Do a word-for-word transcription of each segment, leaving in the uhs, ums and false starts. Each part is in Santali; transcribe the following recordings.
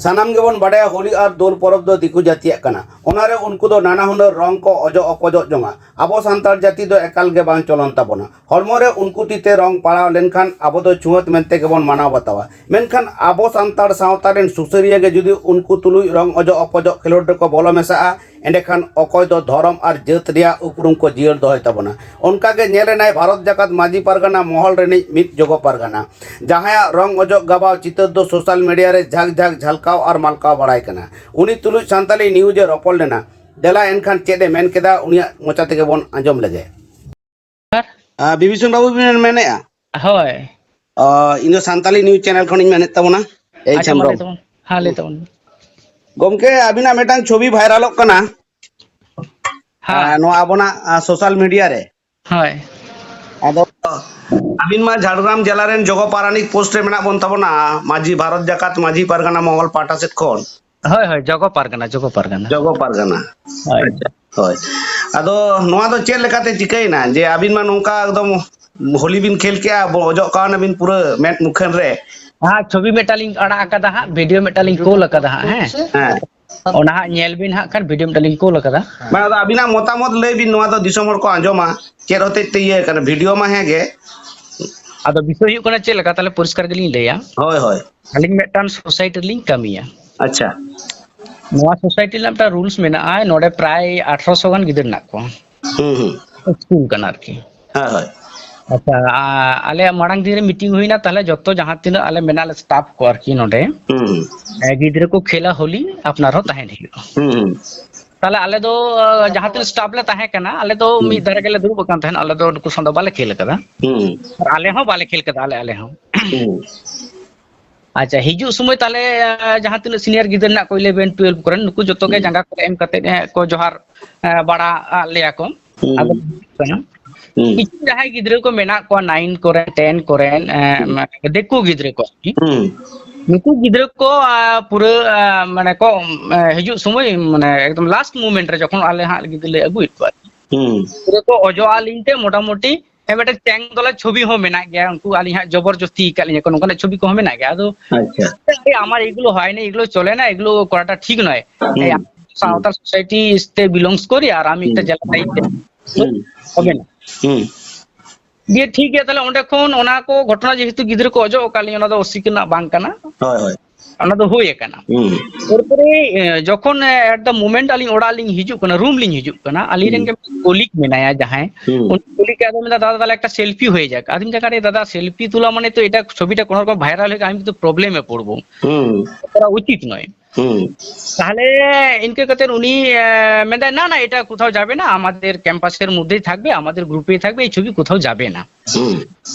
ᱥᱟᱱᱟᱢ ᱜᱮᱵᱚᱱ ᱵᱟᱰᱟᱭᱟ, ᱦᱳᱞᱤ ᱟᱨ ᱫᱳᱞ ᱯᱚᱨᱚᱵᱽ ᱫᱚ ᱫᱤᱠᱩ ᱡᱟᱹᱛᱤᱭᱟᱜ ᱠᱟᱱᱟ᱾ ᱚᱱᱟᱨᱮ ᱩᱱᱠᱩ ᱫᱚ ᱱᱟᱱᱟ ᱦᱩᱱᱟᱹᱨ ᱨᱚᱝ ᱠᱚ ᱚᱡᱚᱜ ᱚᱯᱚᱡᱚᱜ ᱡᱚᱝᱟ᱾ ᱟᱵᱚ ᱥᱟᱱᱛᱟᱲ ᱡᱟᱹᱛᱤ ᱫᱚ ᱮᱠᱟᱞ ᱜᱮ ᱵᱟᱝ ᱪᱚᱞᱚᱱ ᱛᱟᱵᱚᱱᱟ᱾ ᱦᱚᱲᱢᱚ ᱨᱮ ᱩᱱᱠᱩ ᱛᱤ ᱛᱮ ᱨᱚᱝ ᱯᱟᱲᱟᱣ ᱞᱮᱱᱠᱷᱟᱱ ᱟᱵᱚ ᱫᱚ ᱪᱷᱩᱣᱟᱹᱛ ᱢᱮᱱᱛᱮ ᱜᱮᱵᱚᱱ ᱢᱟᱱᱟᱣ ᱵᱟᱛᱟᱣᱟ᱾ ᱢᱮᱱᱠᱷᱟᱱ ᱟᱵᱚ ᱥᱟᱱᱛᱟᱲ ᱥᱟᱶᱛᱟ ᱨᱮᱱ ᱥᱩᱥᱟᱹᱨᱤᱭᱟᱹ ᱜᱮ ᱡᱩᱫᱤ ᱩᱱᱠᱩ ᱛᱩᱞᱩᱡ ᱨᱚᱝ ᱚᱡᱚᱜ ᱚᱯᱚᱡᱚᱜ ᱠᱷᱮᱞᱳᱰ ᱨᱮᱠᱚ ᱵᱚᱞᱚ ᱢᱮᱥᱟᱜᱼᱟ, ᱮᱸᱰᱮᱠᱷᱟᱱ ᱚᱠᱚᱭ ᱫᱚ ᱫᱷᱚᱨᱚᱢ ᱟᱨ ᱡᱟᱹᱛ ᱨᱮᱭᱟᱜ ᱩᱯᱨᱩᱢ ᱠᱚ ᱡᱤᱭᱟᱹᱲ ᱫᱚᱦᱚᱭ ᱛᱟᱵᱚᱱᱟ᱾ ᱚᱱᱠᱟ ᱜᱮ ᱧᱮᱞ ᱮᱱᱟᱭ ᱵᱷᱟᱨᱚᱛ ᱡᱟᱠᱟᱛ ᱢᱟᱹᱡᱷᱤ ᱯᱟᱨᱜᱟᱱᱟ ᱢᱚᱦᱚᱞ ᱨᱤᱱᱤᱡ ᱢᱤᱫ ᱡᱚᱜᱚ ᱯᱟᱨᱜᱟᱱᱟ, ᱡᱟᱦᱟᱸᱭᱟᱜ ᱨᱚᱝ ᱚᱡᱚᱜ ᱜᱟᱵᱟᱣ ᱪᱤᱛᱟᱹᱨ ᱫᱚ ᱥᱳᱥᱟᱞ ᱢᱤᱰᱤᱭᱟ ᱨᱮ ᱡᱷᱟᱠ ᱡᱷᱟᱠ ᱡᱷᱟᱞᱠᱟᱣ ᱟᱨ ᱢᱟᱞᱠᱟᱣ ᱵᱟᱲᱟᱭ ᱠᱟᱱᱟ᱾ ᱩᱱᱤ ᱛᱩᱞᱩᱡ ᱥᱟᱱᱛᱟᱞᱤ ᱱᱤᱭᱩᱡᱽ ᱮ ᱨᱚᱯᱚᱲ ᱞᱮᱱᱟ᱾ ᱫᱮᱞᱟ ᱮᱱᱠᱷᱟᱱ ᱪᱮᱫ ᱮ ᱢᱮᱱ ᱠᱮᱫᱟ, ᱩᱱᱤᱭᱟᱜ ᱢᱚᱪᱟ ᱛᱮᱜᱮ ᱵᱚᱱ ᱟᱸᱡᱚᱢ ᱞᱮᱜᱮ᱾ ᱟᱨ ᱟᱸ, ᱵᱤᱵᱷᱤᱥᱚᱱ ᱵᱟᱵᱩ ᱵᱤᱱ ᱢᱮᱱᱮᱫᱼᱟ? ᱦᱳᱭ᱾ ᱚ, ᱤᱧ ᱫᱚ ᱥᱟᱱᱛᱟᱞᱤ ᱱᱤᱭᱩᱡᱽ ᱪᱮᱱᱮᱞ ᱠᱷᱚᱱᱤᱧ ᱢᱮᱱᱮᱫ ᱛᱟᱵᱚᱱᱟ᱾ ᱮᱭᱤᱪ ᱟᱪᱪᱷᱟ, ᱢᱟ ᱞᱟᱹᱭ ᱦᱮᱢᱵᱨᱚᱢ᱾ ᱛᱟᱵᱚᱱ᱾ ᱦᱮᱸ, ᱞᱟᱹᱭ ᱛᱟᱵᱚᱱ᱾ ᱜᱚᱢᱠᱮ, ᱟᱹᱵᱤᱱᱟᱜ ᱢᱤᱫᱴᱟᱝ ᱪᱷᱚᱵᱤ ᱵᱷᱟᱭᱨᱟᱞᱚᱜ ᱠᱟᱱᱟ᱾ ᱦᱮᱸ᱾ ᱟᱸ, ᱱᱚᱣᱟ ᱟᱵᱚᱱᱟᱜ, ᱟᱸ, ᱥᱳᱥᱟᱞ ᱢᱤᱰᱤᱭᱟ ᱨᱮ᱾ ᱦᱳᱭ᱾ ᱟᱫᱚ ᱟᱹᱵᱤᱱ ᱢᱟ ᱡᱷᱟᱲᱜᱨᱟᱢ ᱡᱮᱞᱟ ᱨᱮᱱ ᱡᱚᱜᱚ ᱯᱟᱨᱟᱱᱤᱠ ᱯᱳᱥᱴ ᱨᱮ ᱢᱮᱱᱟᱜ ᱵᱚᱱ ᱛᱟᱵᱚᱱᱟ, ᱢᱟᱹᱡᱷᱤ, ᱵᱷᱟᱨᱚᱛ ᱡᱟᱠᱟᱛ ᱢᱟᱹᱡᱷᱤ ᱯᱟᱨᱜᱟᱱᱟ ᱢᱚᱦᱚᱞ ᱯᱟᱦᱴᱟ ᱥᱮᱫ ᱠᱷᱚᱱ᱾ ᱦᱳᱭ, ᱦᱳᱭ, ᱡᱚᱜᱚ ᱯᱟᱨᱜᱟᱱᱟ, ᱡᱚᱜᱚ ᱯᱟᱨᱜᱟᱱᱟ᱾ ᱡᱚᱜᱚ ᱯᱟᱨᱜᱟᱱᱟ᱾ ᱦᱳᱭ᱾ ᱟᱪᱪᱷᱟ, ᱦᱳᱭ᱾ ᱟᱫᱚ ᱱᱚᱣᱟ ᱫᱚ ᱪᱮᱫ ᱞᱮᱠᱟᱛᱮ ᱪᱤᱠᱟᱹᱭᱮᱱᱟ ᱡᱮ ᱟᱹᱵᱤᱱ ᱢᱟ ᱱᱚᱝᱠᱟ ᱮᱠᱫᱚᱢ ᱦᱳᱞᱤ ᱵᱤᱱ ᱠᱷᱮᱞ ᱠᱮᱜᱼᱟ, ᱵᱚ-, ᱚᱡᱚᱜ ᱠᱟᱣᱱᱟᱵᱤᱱ ᱯᱩᱨᱟᱹ ᱢᱮᱫ ᱢᱩᱠᱷᱟᱹᱱ ᱨᱮ? ᱦᱮᱸ, ᱪᱷᱚᱵᱤ ᱢᱤᱫᱴᱟᱝ ᱞᱤᱧ ᱟᱲᱟᱜ ᱟᱠᱟᱫᱟ ᱦᱟᱸᱜ, ᱵᱷᱤᱰᱤᱭᱳ ᱢᱤᱫᱴᱟᱝ ᱞᱤᱧ ᱠᱳᱞ ᱟᱠᱟᱫᱟ ᱦᱟᱸᱜ, ᱦᱮᱸ᱾ ᱦᱮᱸ᱾ ᱚᱱᱟ ᱦᱟᱸᱜ ᱧᱮᱞ ᱵᱤᱱ ᱦᱟᱸᱜ ᱠᱷᱟᱱ, ᱵᱷᱤᱰᱤᱭᱳ ᱢᱤᱫᱴᱟᱝ ᱞᱤᱧ ᱠᱳᱞ ᱟᱠᱟᱫᱟ᱾ ᱵᱟᱝ, ᱟᱫᱚ ᱟᱹᱵᱤᱱᱟᱜ ᱢᱚᱛᱟᱢᱚᱛ ᱞᱟᱹᱭ ᱵᱤᱱ, ᱱᱚᱣᱟ ᱫᱚ ᱫᱤᱥᱚᱢ ᱦᱚᱲ ᱠᱚ ᱟᱸᱡᱚᱢᱟ, ᱪᱮᱫ ᱦᱚᱛᱮᱡ ᱛᱮ ᱤᱭᱟᱹ ᱠᱟᱱᱟ, ᱵᱷᱤᱰᱤᱭᱳ ᱢᱟ ᱦᱮᱸ ᱜᱮ᱾ ᱟᱫᱚ ᱵᱤᱥᱚᱭ ᱦᱩᱭᱩᱜ ᱠᱟᱱᱟ ᱪᱮᱫ ᱞᱮᱠᱟ, ᱛᱟᱦᱞᱮ ᱯᱚᱨᱤᱥᱠᱟᱨ ᱜᱮᱞᱤᱧ ᱞᱟᱹᱭᱟ᱾ ᱦᱳᱭ, ᱦᱳᱭ᱾ ᱟᱹᱞᱤᱧ ᱢᱤᱫᱴᱟᱝ ᱥᱳᱥᱟᱭᱴᱤ ᱨᱮᱞᱤᱧ ᱠᱟᱹᱢᱤᱭᱟ᱾ ᱟᱪᱪᱷᱟ᱾ ᱱᱚᱣᱟ ᱥᱳᱥᱟᱭᱴᱤ ᱨᱮᱱᱟᱜ ᱢᱤᱫᱴᱟᱝ ᱨᱩᱞᱥ ᱢᱮᱱᱟᱜᱼᱟ, ᱱᱚᱰᱮ ᱯᱨᱟᱭ ᱟᱴᱷᱨᱚᱥᱚ ᱜᱟᱱ ᱜᱤᱫᱟᱹᱨ ᱢᱮᱱᱟᱜ ᱠᱚᱣᱟ᱾ ᱦᱩᱸ, ᱦᱩᱸ᱾ ᱥᱠᱩᱞ ᱠᱟᱱᱟ ᱟᱨᱠᱤ᱾ ᱦᱳᱭ, ᱦᱳᱭ᱾ ᱟᱪᱪᱷᱟ, ᱟ-, ᱟᱞᱮᱭᱟᱜ ᱢᱟᱲᱟᱝ ᱫᱤᱱ ᱨᱮ ᱢᱤᱴᱤᱝ ᱦᱩᱭᱱᱟ, ᱛᱟᱦᱞᱮ ᱡᱚᱛᱚ ᱡᱟᱦᱟᱸ ᱛᱤᱱᱟᱹᱜ ᱟᱞᱮ ᱢᱮᱱᱟᱜ ᱞᱮ ᱥᱴᱟᱯ ᱠᱚ ᱟᱨᱠᱤ ᱱᱚᱰᱮ, ᱦᱩᱸ, ᱦᱩᱸ᱾ ᱮ, ᱜᱤᱫᱽᱨᱟᱹ ᱠᱚ ᱠᱷᱮᱞᱟ ᱦᱳᱞᱤ, ᱟᱯᱱᱟᱨ ᱦᱚᱸ ᱛᱟᱦᱮᱱ ᱦᱩᱭᱩᱜᱼᱟ᱾ ᱦᱩᱸ, ᱦᱩᱸ᱾ ᱛᱟᱦᱞᱮ ᱟᱞᱮ ᱫᱚ, ᱟ, ᱡᱟᱦᱟᱸ ᱛᱤᱱᱟᱹᱜ ᱥᱴᱟᱯ ᱞᱮ ᱛᱟᱦᱮᱸ ᱠᱟᱱᱟ, ᱟᱞᱮ ᱫᱚ ᱦᱩᱸ᱾ ᱢᱤᱫ ᱫᱷᱟᱨᱮ ᱜᱮᱞᱮ ᱫᱩᱲᱩᱵ ᱟᱠᱟᱱ ᱛᱟᱦᱮᱱᱟ, ᱟᱞᱮ ᱫᱚ ᱱᱩᱠᱩ ᱥᱟᱶ ᱫᱚ ᱵᱟᱞᱮ ᱠᱷᱮᱞ ᱟᱠᱟᱫᱟ᱾ ᱦᱩᱸ᱾ ᱟᱨ ᱟᱞᱮ ᱦᱚᱸ ᱵᱟᱞᱮ ᱠᱷᱮᱞ ᱟᱠᱟᱫᱟ, ᱟᱞᱮ, ᱟᱞᱮ ᱦᱚᱸ᱾ ᱦᱩᱸ᱾ ᱟᱪᱪᱷᱟ, ᱦᱤᱡᱩᱜ ᱥᱚᱢᱚᱭ ᱛᱟᱦᱞᱮ, ᱟ, ᱡᱟᱦᱟᱸ ᱛᱤᱱᱟᱹᱜ ᱥᱤᱱᱤᱭᱟᱨ ᱜᱤᱫᱽᱨᱟᱹ ᱢᱮᱱᱟᱜ ᱠᱚ, ᱤᱞᱮᱵᱷᱮᱱ, ᱴᱩᱭᱮᱞᱵᱷ ᱠᱚᱨᱮᱱ, ᱱᱩᱠᱩ ᱡᱚᱛᱚ ᱜᱮ ᱦᱩᱸ᱾ ᱡᱟᱸᱜᱟ ᱠᱚᱨᱮ ᱮᱢ ᱠᱟᱛᱮ, ᱮ, ᱠᱚ ᱡᱚᱦᱟᱨ, ᱮ, ᱵᱟᱲᱟ ᱟᱫ ᱞᱮᱭᱟ ᱠᱚ᱾ ᱦᱩᱸ᱾ ᱟᱫᱚ ᱦᱩᱸ᱾ ᱠᱤᱪᱷᱩ ᱡᱟᱦᱟᱸᱭ ᱜᱤᱫᱽᱨᱟᱹ ᱠᱚ ᱢᱮᱱᱟᱜ ᱠᱚᱣᱟ, ᱱᱟᱭᱤᱱ ᱠᱚᱨᱮ, ᱴᱮᱱ ᱠᱚᱨᱮ, ᱮ, ᱦᱩᱸ᱾ ᱢᱟᱱᱮ ᱫᱤᱠᱩ ᱜᱤᱫᱽᱨᱟᱹ ᱠᱚ ᱟᱨᱠᱤ᱾ ᱦᱩᱸ᱾ ᱱᱩᱠᱩ ᱜᱤᱫᱽᱨᱟᱹ ᱠᱚ, ᱟ, ᱯᱩᱨᱟᱹ, ᱟ, ᱢᱟᱱᱮ ᱠᱚ, ᱟ, ᱦᱤᱡᱩᱜ ᱥᱚᱢᱚᱭ, ᱢᱟᱱᱮ ᱮᱠᱫᱚᱢ ᱞᱟᱥᱴ ᱢᱩᱢᱮᱱᱴ ᱨᱮ ᱡᱚᱠᱷᱚᱱ ᱟᱞᱮ ᱦᱟᱸᱜ ᱜᱤᱫᱽᱨᱟᱹ ᱞᱮ ᱟᱹᱜᱩᱭᱮᱫ ᱠᱚᱣᱟ, ᱦᱩᱸ᱾ ᱯᱩᱨᱟᱹ ᱠᱚ ᱚᱡᱚᱜ ᱟᱹᱞᱤᱧ ᱛᱮ ᱢᱚᱴᱟᱢᱩᱴᱤ ᱦᱮᱸ, ᱢᱤᱫᱴᱮᱱ ᱪᱮᱝ ᱫᱚᱞᱟ ᱪᱷᱚᱵᱤ ᱦᱚᱸ ᱢᱮᱱᱟᱜ ᱜᱮᱭᱟ, ᱩᱱᱠᱩ ᱟᱹᱞᱤᱧ ᱦᱟᱸᱜ ᱡᱚᱵᱚᱨ ᱡᱚᱥᱛᱤ ᱟᱠᱟᱫ ᱞᱤᱧᱟ ᱠᱚ, ᱱᱚᱝᱠᱟᱱᱟᱜ ᱪᱷᱚᱵᱤ ᱠᱚᱦᱚᱸ ᱢᱮᱱᱟᱜ ᱜᱮᱭᱟ᱾ ᱟᱫᱚ ᱟᱪᱪᱷᱟ᱾ "ᱟᱨᱮ, ᱟᱢᱟᱨ ᱮᱜᱩᱞᱳ ᱦᱚᱭ ᱱᱟ, ᱮᱜᱩᱞᱳ ᱪᱚᱞᱮ ᱱᱟ, ᱮᱜᱩᱞᱳ ᱠᱚᱨᱟᱴᱟ ᱴᱷᱤᱠ ᱱᱚᱭ, ᱦᱩᱸ, ᱮᱭ, ᱦᱩᱸ, ᱥᱟᱶᱛᱟᱞ ᱥᱳᱥᱟᱭᱴᱤ ᱛᱮ ᱵᱤᱞᱚᱝᱥ ᱠᱚᱨᱤ ᱟᱨ ᱟᱢ ᱦᱩᱸ, ᱢᱤᱫᱴᱮᱱ ᱡᱮᱞᱟ ᱫᱟᱭᱤᱛᱛᱚ ᱦᱩᱸ, ᱦᱚᱵᱮ ᱱᱟ?" ᱦᱩᱸ, ᱫᱤᱭᱮ ᱴᱷᱤᱠ ᱜᱮᱭᱟ, ᱛᱟᱦᱞᱮ ᱚᱸᱰᱮ ᱠᱷᱚᱱ ᱚᱱᱟ ᱠᱚ ᱜᱷᱚᱴᱚᱱᱟ ᱡᱮᱦᱮᱛᱩ ᱜᱤᱫᱽᱨᱟᱹ ᱠᱚ ᱚᱡᱚᱜ ᱟᱠᱟᱫ ᱞᱤᱧᱟ, ᱚᱱᱟ ᱫᱚ ᱚᱥᱤᱠ ᱨᱮᱱᱟᱜ ᱵᱟᱝ ᱠᱟᱱᱟ, ᱦᱳᱭ, ᱦᱳᱭ᱾ ᱚᱱᱟ ᱫᱚ ᱦᱩᱭ ᱟᱠᱟᱱᱟ᱾ ᱦᱩᱸ᱾ ᱮᱨᱯᱚᱨᱮ, ᱮ, ᱡᱚᱠᱷᱚᱱ, ᱮ, at the moment ᱟᱹᱞᱤᱧ ᱚᱲᱟᱜ ᱞᱤᱧ ᱦᱤᱡᱩᱜ ᱠᱟᱱᱟ, ᱨᱩᱢ ᱞᱤᱧ ᱦᱤᱡᱩᱜ ᱠᱟᱱᱟ, ᱟᱹᱞᱤᱧ ᱨᱮᱱ ᱦᱩᱸ᱾ ᱜᱮ ᱢᱤᱫᱴᱮᱱ ᱠᱚᱞᱤᱜᱽ ᱢᱮᱱᱟᱭᱟ ᱡᱟᱦᱟᱸᱭ, ᱦᱩᱸ᱾ ᱩᱱᱤ ᱠᱚᱞᱤᱜᱽ ᱟᱫᱚ ᱢᱮᱱᱫᱟ, "ᱫᱟᱫᱟ, ᱛᱟᱦᱞᱮ ᱮᱠᱴᱟ ᱥᱮᱞᱯᱷᱤ ᱦᱚᱭᱮ ᱡᱟᱠ।" ᱟᱫᱚᱧ ᱢᱮᱛᱟᱭ ᱠᱟᱱᱟ, "ᱫᱟᱫᱟ, ᱥᱮᱞᱯᱷᱤ ᱛᱩᱞᱟ ᱢᱟᱱᱮ ᱛᱚ ᱮᱴᱟ ᱪᱷᱚᱵᱤᱴᱟ ᱠᱳᱱᱳ ᱨᱚᱠᱚᱢ ᱵᱷᱟᱭᱨᱟᱞ ᱦᱩᱭᱩᱜ ᱠᱟᱱᱟ, ᱟᱢ ᱠᱤᱱᱛᱩ ᱯᱨᱚᱵᱞᱮᱢ ᱮ ᱯᱚᱲᱵᱚ, ᱦᱩᱸ᱾ ᱠᱚᱨᱟᱣ ᱩᱪᱤᱛ ᱱᱚᱭ।" ᱦᱩᱸ᱾ ᱛᱟᱦᱞᱮ ᱤᱱᱠᱟᱹ ᱠᱟᱛᱮ ᱩᱱᱤ, ᱮ, ᱢᱮᱱᱫᱟᱭ, "না, না, এটা কোথাও যাবে না, আমাদের ক্যাম্পাসের মধ্যেই থাকবে, আমাদের গ্রুপেই থাকবে, এই ছবি কোথাও যাবে না।" ᱦᱩᱸ᱾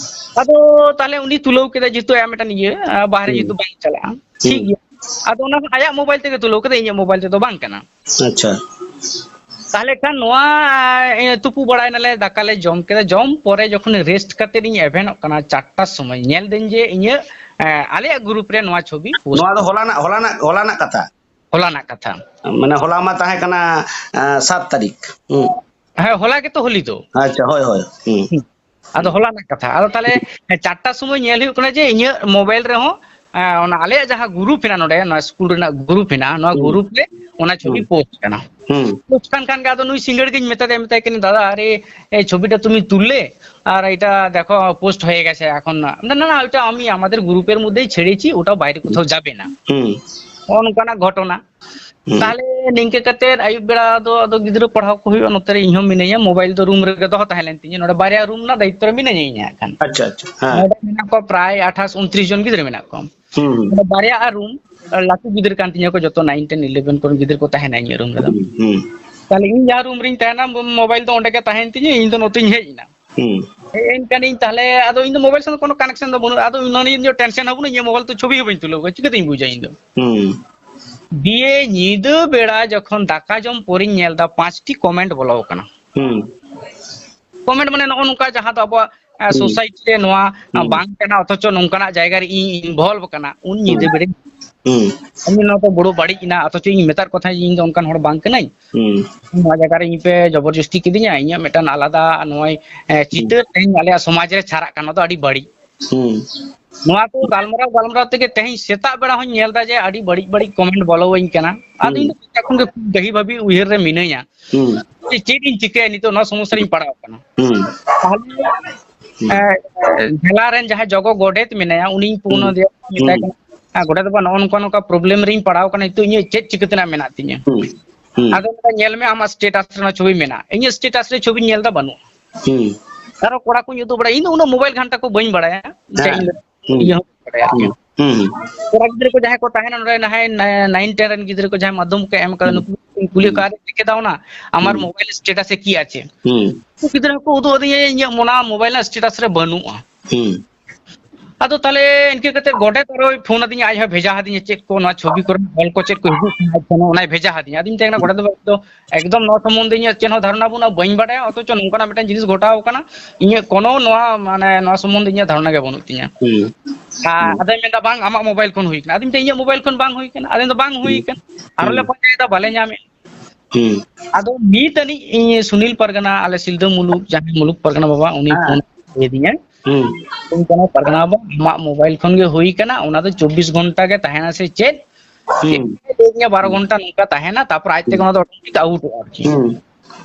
ᱟᱫᱚ ᱛᱟᱦᱞᱮ ᱩᱱᱤ ᱛᱩᱞᱟᱹᱣ ᱠᱮᱫᱟ, ᱡᱮᱦᱮᱛᱩ ᱟᱭᱟᱜ ᱢᱤᱫᱴᱟᱝ ᱤᱭᱟᱹ, ᱟ, ᱵᱟᱦᱨᱮ ᱦᱩᱸ᱾ ᱡᱮᱦᱮᱛᱩ ᱵᱟᱝ ᱪᱟᱞᱟᱜᱼᱟ, ᱦᱩᱸ᱾ ᱴᱷᱤᱠ ᱜᱮᱭᱟ᱾ ᱟᱫᱚ ᱚᱱᱟ ᱦᱚᱸ ᱟᱭᱟᱜ ᱢᱳᱵᱟᱭᱤᱞ ᱛᱮᱜᱮ ᱛᱩᱞᱟᱹᱣ ᱠᱮᱫᱟ, ᱤᱧᱟᱹᱜ ᱢᱳᱵᱟᱭᱤᱞ ᱛᱮᱫᱚ ᱵᱟᱝ ᱠᱟᱱᱟ᱾ ᱟᱪᱪᱷᱟ᱾ ᱛᱟᱦᱞᱮ ᱠᱷᱟᱱ ᱱᱚᱣᱟ, ᱮ, ᱛᱩᱯᱩ ᱵᱟᱲᱟᱭ ᱱᱟᱞᱮ, ᱫᱟᱠᱟ ᱞᱮ ᱡᱚᱢ ᱠᱮᱫᱟ, ᱡᱚᱢ ᱯᱚᱨᱮ ᱡᱚᱠᱷᱚᱱ ᱨᱮᱥᱴ ᱠᱟᱛᱮ ᱤᱧ ᱮᱵᱷᱮᱱᱚᱜ ᱠᱟᱱᱟ ᱪᱟᱨᱴᱟ ᱥᱚᱢᱚᱭ, ᱧᱮᱞ ᱫᱟᱹᱧ ᱡᱮ ᱤᱧᱟᱹᱜ, ᱮ, ᱟᱞᱮᱭᱟᱜ ᱜᱨᱩᱯ ᱨᱮ ᱱᱚᱣᱟ ᱪᱷᱚᱵᱤ ᱯᱳᱥᱴ ᱱᱚᱣᱟ ᱫᱚ ᱦᱚᱞᱟᱱᱟᱜ, ᱦᱚᱞᱟᱱᱟᱜ, ᱦᱚᱞᱟᱱᱟᱜ ᱠᱟᱛᱷᱟ᱾ ᱦᱚᱞᱟᱱᱟᱜ ᱠᱟᱛᱷᱟ᱾ ᱢᱟᱱᱮ ᱦᱚᱞᱟ ᱢᱟ ᱛᱟᱦᱮᱸ ᱠᱟᱱᱟ, ᱮ, ᱥᱟᱛ ᱛᱟᱹᱨᱤᱠᱷ᱾ ᱦᱩᱸ᱾ ᱦᱮᱸ, ᱦᱚᱞᱟ ᱜᱮᱛᱚ ᱦᱳᱞᱤ ᱫᱚ᱾ ᱟᱪᱪᱷᱟ, ᱦᱳᱭ, ᱦᱳᱭ᱾ ᱦᱩᱸ᱾ ᱦᱩᱸ᱾ ᱟᱫᱚ ᱦᱚᱞᱟᱱᱟᱜ ᱠᱟᱛᱷᱟ᱾ ᱟᱫᱚ ᱛᱟᱦᱞᱮ ᱪᱟᱨᱴᱟ ᱥᱚᱢᱚᱭ ᱧᱮᱞ ᱦᱩᱭᱩᱜ ᱠᱟᱱᱟ ᱡᱮ ᱤᱧᱟᱹᱜ ᱢᱳᱵᱟᱭᱤᱞ ᱨᱮᱦᱚᱸ, ᱮ, ᱚᱱᱟ ᱟᱞᱮᱭᱟᱜ ᱡᱟᱦᱟᱸ ᱜᱨᱩᱯ ᱦᱮᱱᱟᱜᱼᱟ ᱱᱚᱰᱮ, ᱱᱚᱣᱟ ᱥᱠᱩᱞ ᱨᱮᱱᱟᱜ ᱜᱨᱩᱯ ᱦᱮᱱᱟᱜᱼᱟ, ᱱᱚᱣᱟ ᱦᱩᱸ᱾ ᱜᱨᱩᱯ ᱨᱮ ᱚᱱᱟ ᱪᱷᱚᱵᱤ ᱦᱩᱸ᱾ ᱯᱳᱥᱴ ᱠᱟᱱᱟ᱾ ᱦᱩᱸ᱾ ᱯᱳᱥᱴ ᱠᱟᱱ ᱠᱷᱟᱱ ᱜᱮ ᱟᱫᱚ ᱱᱩᱭ ᱥᱤᱸᱜᱟᱹᱲ ᱜᱤᱧ ᱢᱮᱛᱟ ᱫᱮᱭᱟ, ᱢᱮᱛᱟᱭ ᱠᱟᱹᱱᱟᱹᱧ, "ᱫᱟᱫᱟ, ᱟᱨᱮ, ᱮ, ᱪᱷᱚᱵᱤᱴᱟ ᱛᱩᱢᱤ ᱛᱩᱞ ᱞᱮ, ᱟᱨ ᱮᱴᱟ ᱫᱮᱠᱷᱳ ᱯᱳᱥᱴ ᱦᱚᱭᱮ ᱜᱮᱪᱷᱮ ᱮᱠᱷᱚᱱ ᱱᱟ, ᱱᱟ, ᱱᱟ, ᱳᱴᱟ ᱟᱢᱤ ᱟᱢᱟᱫᱮᱨ ᱜᱨᱩᱯᱮᱨ ᱢᱚᱫᱽᱫᱷᱮ ᱪᱷᱮᱲᱮᱪᱤ, ᱳᱴᱟ ᱵᱟᱭᱨᱮ ᱠᱳᱛᱷᱟᱣ ᱡᱟᱵᱮ ᱱᱟ।" ᱦᱩᱸ᱾ ᱱᱚᱜᱼᱚ ᱱᱚᱝᱠᱟᱱᱟᱜ ᱜᱷᱚᱴᱚᱱᱟ᱾ ᱦᱩᱸ᱾ ᱛᱟᱦᱞᱮ ᱱᱤᱝᱠᱟᱹ ᱠᱟᱛᱮ ᱟᱹᱭᱩᱵ ᱵᱮᱲᱟ ᱫᱚ ᱟᱫᱚ ᱜᱤᱫᱽᱨᱟᱹ ᱯᱟᱲᱦᱟᱣ ᱠᱚ ᱦᱩᱭᱩᱜᱼᱟ, ᱱᱚᱛᱮ ᱨᱮ ᱤᱧ ᱦᱚᱸ ᱢᱤᱱᱟᱹᱧᱟ, ᱢᱳᱵᱟᱭᱤᱞ ᱫᱚ ᱨᱩᱢ ᱨᱮᱜᱮ ᱫᱚᱦᱚ ᱛᱟᱦᱮᱸ ᱞᱮᱱ ᱛᱤᱧᱟᱹ, ᱱᱚᱰᱮ ᱵᱟᱨᱭᱟ ᱨᱩᱢ ᱨᱮᱱᱟᱜ ᱫᱟᱭᱤᱛᱛᱚ ᱨᱮ ᱢᱤᱱᱟᱹᱧᱟ ᱤᱧ ᱦᱟᱸᱜ ᱠᱷᱟᱱ᱾ ᱟᱪᱪᱷᱟ, ᱟᱪᱪᱷᱟ, ᱦᱮᱸ᱾ ᱱᱚᱰᱮ ᱢᱮᱱᱟᱜ ᱠᱚᱣᱟ ᱯᱨᱟᱭ ᱟᱴᱷᱟᱥ ᱩᱱᱛᱨᱤᱥ ᱡᱚᱱ ᱜᱤᱫᱽᱨᱟᱹ ᱢᱮᱱᱟᱜ ᱠᱚᱣᱟ᱾ ᱦᱩᱸ, ᱦᱩᱸ᱾ ᱱᱚᱰᱮ ᱵᱟᱨᱭᱟ ᱟᱨ ᱨᱩᱢ, ᱞᱟᱹᱴᱩ ᱜᱤᱫᱽᱨᱟᱹ ᱠᱟᱱ ᱛᱤᱧᱟᱹ ᱠᱚ ᱡᱚᱛᱚ, ᱱᱟᱭᱤᱱ, ᱴᱮᱱ, ᱤᱞᱮᱵᱷᱮᱱ ᱠᱚᱨᱮᱱ ᱜᱤᱫᱽᱨᱟᱹ ᱠᱚ ᱛᱟᱦᱮᱱᱟ ᱤᱧᱟᱹᱜ ᱨᱩᱢ ᱨᱮᱫᱚ᱾ ᱦᱩᱸ, ᱦᱩᱸ᱾ ᱛᱟᱦᱞᱮ ᱤᱧ ᱡᱟᱦᱟᱸ ᱨᱩᱢ ᱨᱤᱧ ᱛᱟᱦᱮᱱᱟ, ᱢᱳ-, ᱢᱳᱵᱟᱭᱤᱞ ᱫᱚ ᱚᱸᱰᱮ ᱜᱮ ᱛᱟᱦᱮᱱ ᱛᱤᱧᱟᱹ, ᱤᱧ ᱫᱚ ᱱᱚᱛᱮᱧ ᱦᱮᱡ ᱮᱱᱟ᱾ ᱦᱩᱸ᱾ ᱦᱮᱡ ᱮᱱ ᱠᱟᱹᱱᱟᱹᱧ, ᱛᱟᱦᱞᱮ ᱟᱫᱚ ᱤᱧ ᱫᱚ ᱢᱳᱵᱟᱭᱤᱞ ᱥᱟᱶ ᱫᱚ ᱠᱳᱱᱳ ᱠᱟᱱᱮᱠᱥᱚᱱ ᱫᱚ ᱵᱟᱹᱱᱩᱜᱼᱟ, ᱟᱫᱚ ᱚᱱᱟ ᱱᱤᱭᱮ ᱤᱧ ᱫᱚ ᱴᱮᱱᱥᱚᱱ ᱦᱚᱸ ᱵᱟᱹᱱᱩᱜᱼᱟ, ᱤᱧᱟᱹᱜ ᱢᱳᱵᱟᱭᱤᱞ ᱛᱮ ᱪᱷᱚᱵᱤ ᱦᱚᱸ ᱵᱟᱹᱧ ᱛᱩᱞᱟᱹᱣ ᱠᱟᱫᱟ, ᱪᱤᱠᱟᱹᱛᱤᱧ ᱵᱩᱡᱟ ᱤᱧ ᱫᱚ? ᱦᱩᱸ᱾ ᱫᱤᱭᱮ ᱧᱤᱫᱟᱹ ᱵᱮᱲᱟ ᱡᱚᱠᱷᱚᱱ ᱫᱟᱠᱟ ᱡᱚᱢ ᱯᱚᱨᱮᱧ ᱧᱮᱞ ᱫᱟ, ᱯᱟᱸᱪᱴᱤ ᱠᱚᱢᱮᱱᱴ ᱵᱚᱞᱚ ᱟᱠᱟᱱᱟ᱾ ᱦᱩᱸ᱾ ᱠᱚᱢᱮᱱᱴ ᱢᱟᱱᱮ ᱱᱚᱜᱼᱚ ᱱᱚᱝᱠᱟ ᱡᱟᱦᱟᱸ ᱫᱚ ᱟᱵᱚᱣᱟᱜ ᱦᱩᱸ᱾ ᱥᱳᱥᱟᱭᱴᱤ ᱨᱮ ᱱᱚᱣᱟ ᱦᱩᱸ᱾ ᱵᱟᱝ ᱠᱟᱱᱟ, ᱚᱛᱷᱚᱪᱚ ᱱᱚᱝᱠᱟᱱᱟᱜ ᱡᱟᱭᱜᱟ ᱨᱮ ᱤᱧ ᱤᱱᱵᱷᱚᱞᱵᱷ ᱠᱟᱱᱟ, ᱩᱱ ᱧᱤᱫᱟᱹ ᱦᱩᱸ᱾ ᱵᱮᱲᱟᱧ ᱦᱩᱸ᱾ ᱤᱧ ᱱᱚᱣᱟ ᱫᱚ ᱵᱩᱲᱩ ᱵᱟᱹᱲᱤᱡ ᱮᱱᱟ, ᱚᱛᱷᱚᱪᱚ ᱤᱧ ᱢᱮᱛᱟᱫ ᱠᱚ ᱛᱟᱦᱮᱸᱫ ᱤᱧ ᱫᱚ ᱚᱱᱠᱟᱱ ᱦᱚᱲ ᱵᱟᱝ ᱠᱟᱹᱱᱟᱹᱧ᱾ ᱦᱩᱸ᱾ ᱱᱚᱣᱟ ᱡᱟᱭᱜᱟ ᱨᱮ ᱤᱧ ᱯᱮ ᱡᱚᱵᱚᱨ ᱡᱚᱥᱛᱤ ᱠᱤᱫᱤᱧᱟ, ᱤᱧᱟᱹᱜ ᱢᱤᱫᱴᱟᱝ ᱟᱞᱟᱫᱟ ᱱᱚᱜᱼᱚᱭ, ᱮ, ᱦᱩᱸ᱾ ᱪᱤᱛᱟᱹᱨ ᱛᱮᱦᱮᱧ ᱟᱞᱮᱭᱟᱜ ᱥᱚᱢᱟᱡᱽ ᱨᱮ ᱪᱷᱟᱨᱟᱜ ᱠᱟᱱᱟ, ᱱᱚᱣᱟ ᱫᱚ ᱟᱹᱰᱤ ᱵᱟᱹᱲᱤᱡ᱾ ᱦᱩᱸ᱾ ᱱᱚᱣᱟ ᱠᱚ ᱜᱟᱞᱢᱟᱨᱟᱣ ᱜᱟᱞᱢᱟᱨᱟᱣ ᱛᱮᱜᱮ ᱛᱮᱦᱮᱧ ᱥᱮᱛᱟᱜ ᱵᱮᱲᱟ ᱦᱚᱸᱧ ᱧᱮᱞ ᱮᱫᱟ ᱡᱮ ᱟᱹᱰᱤ ᱵᱟᱹᱲᱤᱡ ᱵᱟᱹᱲᱤᱡ ᱠᱚᱢᱮᱱᱴ ᱵᱚᱞᱚᱣᱟᱹᱧ ᱠᱟᱱᱟ᱾ ᱟᱫᱚ ᱦᱩᱸ᱾ ᱤᱧ ᱫᱚ ᱛᱚᱠᱷᱚᱱ ᱜᱮ ᱠᱷᱩᱵ ᱜᱟᱹᱦᱤ ᱵᱷᱟᱹᱵᱤ ᱩᱭᱦᱟᱹᱨ ᱨᱮ ᱢᱤᱱᱟᱹᱧᱟ᱾ ᱦᱩᱸ᱾ ᱡᱮ ᱪᱮᱫ ᱤᱧ ᱪᱤᱠᱟᱹᱭᱟ, ᱱᱤᱛᱚᱜ ᱱᱚᱣᱟ ᱥᱚᱢᱚᱥᱥᱟ ᱨᱤᱧ ᱯᱟᱲᱟᱣ ᱟᱠᱟᱱᱟ᱾ ᱦᱩᱸ᱾ ᱛᱟᱦᱚᱞᱮ, ᱦᱩᱸ᱾ ᱮ, ᱡᱷᱮᱞᱟ ᱨᱮᱱ ᱡᱟᱦᱟᱸᱭ ᱡᱚᱜᱚ ᱜᱚᱰᱮᱛ ᱢᱮᱱᱟᱭᱟ, ᱩᱱᱤᱧ ᱯᱷᱳᱱ ᱦᱩᱸ᱾ ᱟᱫᱮᱭᱟ, ᱢᱮᱛᱟᱭ ᱦᱩᱸ᱾ ᱠᱟᱱᱟ, "ᱦᱮᱸ, ᱜᱚᱰᱮᱛ ᱵᱟᱵᱟ, ᱱᱚᱜᱼᱚ ᱱᱚᱝᱠᱟ ᱱᱚᱝᱠᱟ ᱯᱨᱚᱵᱞᱮᱢ ᱨᱤᱧ ᱯᱟᱲᱟᱣ ᱟᱠᱟᱱᱟ, ᱱᱤᱛᱚᱜ ᱤᱧᱟᱹᱜ ᱪᱮᱫ ᱪᱤᱠᱟᱹ ᱛᱮᱱᱟᱜ ᱢᱮᱱᱟᱜ ᱛᱤᱧᱟᱹ?" ᱦᱩᱸ᱾ ᱦᱩᱸ᱾ ᱟᱫᱚ ᱢᱮᱛᱟᱭ, "ᱧᱮᱞ ᱢᱮ, ᱟᱢᱟᱜ ᱥᱴᱮᱴᱟᱥ ᱨᱮ ᱚᱱᱟ ᱪᱷᱚᱵᱤ ᱢᱮᱱᱟᱜᱼᱟ, ᱤᱧᱟᱹᱜ ᱥᱴᱮᱴᱟᱥ ᱨᱮ ᱪᱷᱚᱵᱤᱧ ᱧᱮᱞ ᱮᱫᱟ, ᱵᱟᱹᱱᱩᱜᱼᱟ᱾" ᱦᱩᱸ᱾ ᱟᱨᱚ ᱠᱚᱲᱟ ᱠᱚᱧ ᱩᱫᱩᱜ ᱵᱟᱲᱟᱭᱟ, ᱤᱧ ᱫᱚ ᱩᱱᱟᱹᱜ ᱢᱳᱵᱟᱭᱤᱞ ᱜᱷᱟᱱᱴᱟ ᱠᱚ ᱵᱟᱹᱧ ᱵᱟᱲᱟᱭᱟ, ᱪᱮᱫ ᱦᱮᱸ᱾ ᱤᱧ ᱦᱩᱸ᱾ ᱤᱭᱟᱹ ᱦᱚᱸ ᱵᱟᱹᱧ ᱵᱟᱲᱟᱭᱟ ᱟᱨᱠᱤ᱾ ᱦᱩᱸ᱾ ᱦᱩᱸ᱾ ᱠᱚᱲᱟ ᱜᱤᱫᱽᱨᱟᱹ ᱠᱚ ᱡᱟᱦᱟᱸᱭ ᱠᱚ ᱛᱟᱦᱮᱱᱟ ᱱᱚᱰᱮ, ᱱᱟᱦᱟᱭ ᱱᱟᱭᱤᱱ ᱴᱮᱱ ᱨᱮᱱ ᱜᱤᱫᱽᱨᱟᱹ ᱠᱚ ᱡᱟᱦᱟᱸᱭ ᱢᱟᱫᱽᱫᱷᱚᱢᱤᱠ ᱠᱚ ᱮᱢ ᱠᱟᱫᱟ, ᱦᱩᱸ᱾ ᱱᱩᱠᱩ ᱠᱚᱧ ᱠᱩᱞᱤ ᱦᱩᱸ᱾ ᱠᱚᱣᱟ, "ᱟᱨᱮ, ᱪᱤᱠᱟᱹ ᱫᱟ ᱚᱱᱟ? ᱟᱢᱟᱨ ᱦᱩᱸ᱾ ᱢᱳᱵᱟᱭᱤᱞ ᱥᱴᱮᱴᱟᱥ ᱮ ᱠᱤ ᱟᱪᱷᱮ?" ᱦᱩᱸ᱾ ᱩᱱᱠᱩ ᱜᱤᱫᱽᱨᱟᱹ ᱦᱚᱸᱠᱚ ᱩᱫᱩᱜ ᱟᱹᱫᱤᱧᱟ, ᱤᱧᱟᱹᱜ ᱢᱚᱱᱟ ᱢᱳᱵᱟᱭᱤᱞ ᱨᱮᱱᱟᱜ ᱥᱴᱮᱴᱟᱥ ᱨᱮ ᱵᱟᱹᱱᱩᱜᱼᱟ᱾ ᱦᱩᱸ᱾ ᱟᱫᱚ ᱛᱟᱦᱞᱮ ᱤᱱᱠᱟᱹ ᱠᱟᱛᱮ ᱜᱚᱰᱮᱛ ᱟᱨᱚᱭ ᱯᱷᱳᱱ ᱟᱹᱫᱤᱧᱟ, ᱟᱡ ᱦᱚᱸ ᱵᱷᱮᱡᱟ ᱟᱹᱫᱤᱧᱟ, ᱪᱮᱫ ᱠᱚ ᱱᱚᱣᱟ ᱪᱷᱚᱵᱤ ᱠᱚᱨᱮ ᱚᱞ ᱠᱚ ᱪᱮᱫ ᱠᱚ ᱦᱤᱡᱩᱜ ᱠᱟᱱᱟ, ᱟᱡ ᱯᱷᱳᱱ ᱚᱱᱟᱭ ᱵᱷᱮᱡᱟ ᱟᱹᱫᱤᱧᱟ᱾ ᱟᱫᱚᱧ ᱢᱮᱛᱟᱭ ᱠᱟᱱᱟ, "ᱜᱚᱰᱮᱛ ᱵᱟᱵᱟ, ᱤᱧ ᱫᱚ ᱮᱠᱫᱚᱢ ᱱᱚᱣᱟ ᱥᱚᱢᱵᱚᱱᱫᱷᱮ ᱤᱧᱟᱹᱜ ᱪᱮᱫ ᱦᱚᱸ ᱫᱷᱟᱨᱚᱱᱟ ᱵᱟᱹᱱᱩᱜᱼᱟ, ᱵᱟᱹᱧ ᱵᱟᱰᱟᱭᱟ, ᱚᱛᱷᱚᱪᱚ ᱱᱚᱝᱠᱟᱱᱟᱜ ᱢᱤᱫᱴᱟᱝ ᱡᱤᱱᱤᱥ ᱜᱷᱚᱴᱟᱣ ᱟᱠᱟᱱᱟ, ᱤᱧᱟᱹᱜ ᱠᱳᱱᱳ ᱱᱚᱣᱟ, ᱢᱟᱱᱮ, ᱱᱚᱣᱟ ᱥᱚᱢᱵᱚᱱᱫᱷᱮ ᱤᱧᱟᱹᱜ ᱫᱷᱟᱨᱚᱱᱟ ᱜᱮ ᱵᱟᱹᱱᱩᱜ ᱛᱤᱧᱟᱹ᱾" ᱦᱩᱸ᱾ ᱟᱨ ᱦᱩᱸ᱾ ᱟᱫᱚᱭ ᱢᱮᱱᱫᱟ, "ᱵᱟᱝ, ᱟᱢᱟᱜ ᱢᱳᱵᱟᱭᱤᱞ ᱠᱷᱚᱱ ᱦᱩᱭ ᱠᱟᱱᱟ?" ᱟᱫᱚᱧ ᱢᱮᱛᱟᱭᱟ, "ᱤᱧᱟᱹᱜ ᱢᱳᱵᱟᱭᱤᱞ ᱠᱷᱚᱱ ᱵᱟᱝ ᱦᱩᱭ ᱠᱟᱱᱟ?" ᱟᱫᱚ ᱢᱮᱱᱫᱟ, "ᱵᱟᱝ ᱦᱩᱭ ᱦᱩᱸ᱾ ᱠᱟᱱᱟ, ᱟᱨᱚ ᱞᱮ ᱦᱩᱸ᱾ ᱯᱟᱸᱡᱟᱭᱮᱫᱟ, ᱵᱟᱞᱮ ᱧᱟᱢᱮᱫ᱾" ᱦᱩᱸ᱾ ᱟᱫᱚ ᱱᱤᱛ ᱟᱹᱱᱤᱡ ᱤᱧ ᱥᱩᱱᱤᱞ ᱯᱟᱨᱜᱟᱱᱟ, ᱟᱞᱮ ᱥᱤᱞᱫᱟᱹ ᱢᱩᱞᱩᱠ ᱡᱟᱦᱟᱸᱭ ᱢᱩᱞᱩᱠ ᱯᱟᱨᱜᱟᱱᱟ ᱵᱟᱵᱟ, ᱩᱱᱤ ᱦᱮᱸ᱾ ᱯᱷᱳᱱ ᱟᱫᱤᱧᱟ᱾ ᱦᱩᱸ᱾ ᱢᱮᱛᱟᱹᱧ ᱠᱟᱱᱟ, "ᱯᱟᱨᱜᱟᱱᱟ ᱵᱟᱵᱟ, ᱟᱢᱟᱜ ᱢᱳᱵᱟᱭᱤᱞ ᱠᱷᱚᱱ ᱜᱮ ᱦᱩᱭ ᱠᱟᱱᱟ, ᱚᱱᱟ ᱫᱚ ᱪᱚᱵᱵᱤᱥ ᱜᱷᱚᱱᱴᱟ ᱜᱮ ᱛᱟᱦᱮᱱᱟ ᱥᱮ ᱪᱮᱫ?" ᱦᱩᱸ᱾ ᱪᱮᱫ ᱮ ᱞᱟᱹᱭ ᱟᱹᱫᱤᱧᱟ, ᱵᱟᱨᱚ ᱦᱩᱸ᱾ ᱜᱷᱚᱱᱴᱟ ᱱᱚᱝᱠᱟ ᱛᱟᱦᱮᱱᱟ, ᱛᱟᱨᱯᱚᱨ ᱟᱡ ᱛᱮᱜᱮ ᱦᱩᱸ᱾ ᱚᱱᱟ ᱫᱚ ᱚᱴᱳᱢᱮᱴᱤᱠ ᱟᱣᱩᱴᱚᱜᱼᱟ ᱟᱨᱠᱤ᱾ ᱦᱩᱸ᱾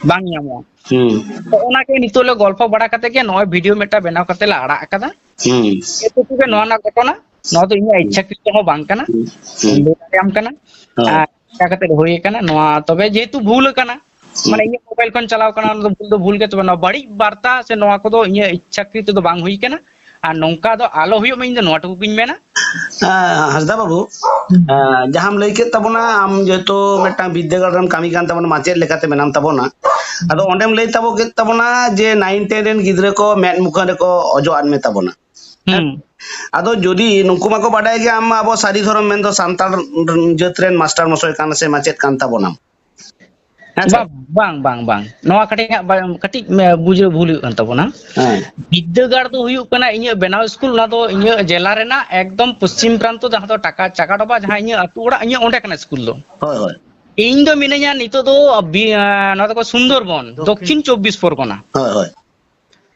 ᱵᱟᱝ ᱧᱟᱢᱚᱜᱼᱟ᱾ ᱦᱩᱸ᱾ ᱛᱚ, ᱚᱱᱟ ᱜᱮ ᱱᱤᱛᱚᱜ ᱞᱮ ᱜᱚᱞᱯᱷᱚ ᱵᱟᱲᱟ ᱠᱟᱛᱮ ᱜᱮ ᱱᱚᱜᱼᱚᱭ ᱵᱷᱤᱰᱤᱭᱳ ᱢᱤᱫᱴᱟᱝ ᱵᱮᱱᱟᱣ ᱠᱟᱛᱮ ᱞᱮ ᱟᱲᱟᱜ ᱟᱠᱟᱫᱟ᱾ ᱦᱩᱸ᱾ ᱡᱮᱴᱩᱠᱩ ᱜᱮ ᱱᱚᱣᱟ ᱨᱮᱱᱟᱜ ᱜᱷᱚᱴᱚᱱᱟ, ᱱᱚᱣᱟ ᱫᱚ ᱤᱧᱟᱹᱜ ᱦᱩᱸ᱾ ᱤᱪᱪᱷᱟᱠᱨᱤᱛᱚ ᱦᱚᱸ ᱵᱟᱝ ᱠᱟᱱᱟ᱾ ᱦᱩᱸ᱾ ᱦᱩᱸ᱾ ᱵᱟᱹᱧ ᱞᱟᱹᱭ ᱫᱟᱲᱮᱭᱟᱢ ᱠᱟᱱᱟ᱾ ᱦᱳᱭ᱾ ᱟᱨ ᱪᱮᱠᱟ ᱠᱟᱛᱮ ᱦᱩᱭ ᱟᱠᱟᱱᱟ, ᱱᱚᱣᱟ ᱛᱚᱵᱮ ᱡᱮᱦᱮᱛᱩ ᱵᱷᱩᱞ ᱟᱠᱟᱱᱟ, ᱦᱩᱸ᱾ ᱢᱟᱱᱮ ᱤᱧᱟᱹᱜ ᱢᱳᱵᱟᱭᱤᱞ ᱠᱷᱚᱱ ᱪᱟᱞᱟᱣ ᱠᱟᱱᱟ, ᱚᱱᱟ ᱫᱚ ᱵᱷᱩᱞ ᱫᱚ ᱵᱷᱩᱞ ᱜᱮ, ᱛᱚᱵᱮ ᱱᱚᱣᱟ ᱵᱟᱹᱲᱤᱡ ᱵᱟᱨᱛᱟ ᱥᱮ ᱱᱚᱣᱟ ᱠᱚᱫᱚ ᱤᱧᱟᱹᱜ ᱤᱪᱪᱷᱟᱠᱨᱤᱛᱚ ᱫᱚ ᱵᱟᱝ ᱦᱩᱭ ᱟᱠᱟᱱᱟ᱾ ᱟᱨ ᱱᱚᱝᱠᱟ ᱫᱚ ᱟᱞᱚ ᱦᱩᱭᱩᱜ ᱢᱟ, ᱤᱧ ᱫᱚ ᱱᱚᱣᱟ ᱴᱩᱠᱩ ᱜᱤᱧ ᱢᱮᱱᱟ᱾ ᱦᱮᱸ, ᱦᱟᱸᱥᱫᱟ ᱵᱟᱹᱵᱩ, ᱦᱩᱸ᱾ ᱦᱮᱸ, ᱡᱟᱦᱟᱸᱢ ᱞᱟᱹᱭ ᱠᱮᱫ ᱛᱟᱵᱚᱱᱟ, ᱟᱢ ᱡᱮᱦᱮᱛᱩ ᱢᱤᱫᱴᱟᱝ ᱵᱤᱫᱽᱫᱟᱹᱜᱟᱲ ᱨᱮᱢ ᱠᱟᱹᱢᱤ ᱠᱟᱱ ᱛᱟᱵᱚᱱᱟ, ᱢᱟᱪᱮᱫ ᱞᱮᱠᱟᱛᱮ ᱢᱮᱱᱟᱢ ᱛᱟᱵᱚᱱᱟ, ᱟᱫᱚ ᱚᱸᱰᱮᱢ ᱞᱟᱹᱭ ᱛᱟᱵᱚ ᱠᱮᱫ ᱛᱟᱵᱚᱱᱟ ᱡᱮ ᱱᱟᱭᱤᱱ ᱴᱮᱱ ᱨᱮᱱ ᱜᱤᱫᱽᱨᱟᱹ ᱠᱚ ᱢᱮᱫ ᱢᱩᱠᱷᱟᱹᱱ ᱨᱮᱠᱚ ᱚᱡᱚᱜ ᱟᱫ ᱢᱮ ᱛᱟᱵᱚᱱᱟ᱾ ᱦᱩᱸ᱾ ᱟᱫᱚ ᱡᱩᱫᱤ ᱱᱩᱠᱩ ᱢᱟᱠᱚ ᱵᱟᱰᱟᱭ ᱜᱮ ᱟᱢ ᱟᱵᱚ ᱥᱟᱹᱨᱤ ᱫᱷᱚᱨᱚᱢ ᱢᱮᱱᱫᱚ ᱥᱟᱱᱛᱟᱲ ᱡᱟᱹᱛ ᱨᱮᱱ ᱢᱟᱥᱴᱟᱨ ᱢᱚᱥᱚᱭ ᱠᱟᱱ ᱥᱮ ᱢᱟᱪᱮᱫ ᱠᱟᱱ ᱛᱟᱵᱚᱱᱟᱢ, ᱟᱪᱪᱷᱟ᱾ ᱵᱟᱝ, ᱵᱟᱝ, ᱵᱟᱝ, ᱵᱟᱝ᱾ ᱱᱚᱣᱟ ᱠᱟᱹᱴᱤᱡ ᱦᱟᱸᱜ ᱵᱟ-, ᱠᱟᱹᱴᱤᱡ, ᱮ, ᱵᱩᱡᱷᱟᱹᱣ ᱵᱷᱩᱞ ᱦᱩᱭᱩᱜ ᱠᱟᱱ ᱛᱟᱵᱚᱱᱟ᱾ ᱦᱮᱸ᱾ ᱵᱤᱫᱽᱫᱟᱹᱜᱟᱲ ᱫᱚ ᱦᱩᱭᱩᱜ ᱠᱟᱱᱟ ᱤᱧᱟᱹᱜ ᱵᱮᱱᱟᱣ ᱥᱠᱩᱞ, ᱚᱱᱟ ᱫᱚ ᱤᱧᱟᱹᱜ ᱡᱮᱞᱟ ᱨᱮᱱᱟᱜ ᱮᱠᱫᱚᱢ ᱯᱚᱥᱪᱤᱢ ᱯᱨᱟᱱᱛᱚ, ᱡᱟᱦᱟᱸ ᱫᱚ ᱴᱟᱠᱟ, ᱪᱟᱠᱟᱰᱚᱵᱟ, ᱡᱟᱦᱟᱸ ᱤᱧᱟᱹᱜ ᱟᱹᱛᱩ ᱚᱲᱟᱜ, ᱤᱧᱟᱹᱜ ᱚᱸᱰᱮ ᱠᱟᱱᱟ ᱥᱠᱩᱞ ᱫᱚ᱾ ᱦᱳᱭ, ᱦᱳᱭ᱾ ᱤᱧ ᱫᱚ ᱢᱤᱱᱟᱹᱧᱟ ᱱᱤᱛᱚᱜ ᱫᱚ ᱵᱤ-, ᱮ, ᱱᱚᱣᱟ ᱫᱚᱠᱚ ᱥᱩᱱᱫᱚᱨᱵᱚᱱ, ᱫᱚᱠᱠᱷᱤᱱ᱾ ᱫᱚᱠᱠᱷᱤᱱ ᱪᱚᱵᱵᱤᱥ ᱯᱚᱨᱜᱚᱱᱟ᱾ ᱦᱳᱭ, ᱦᱳᱭ᱾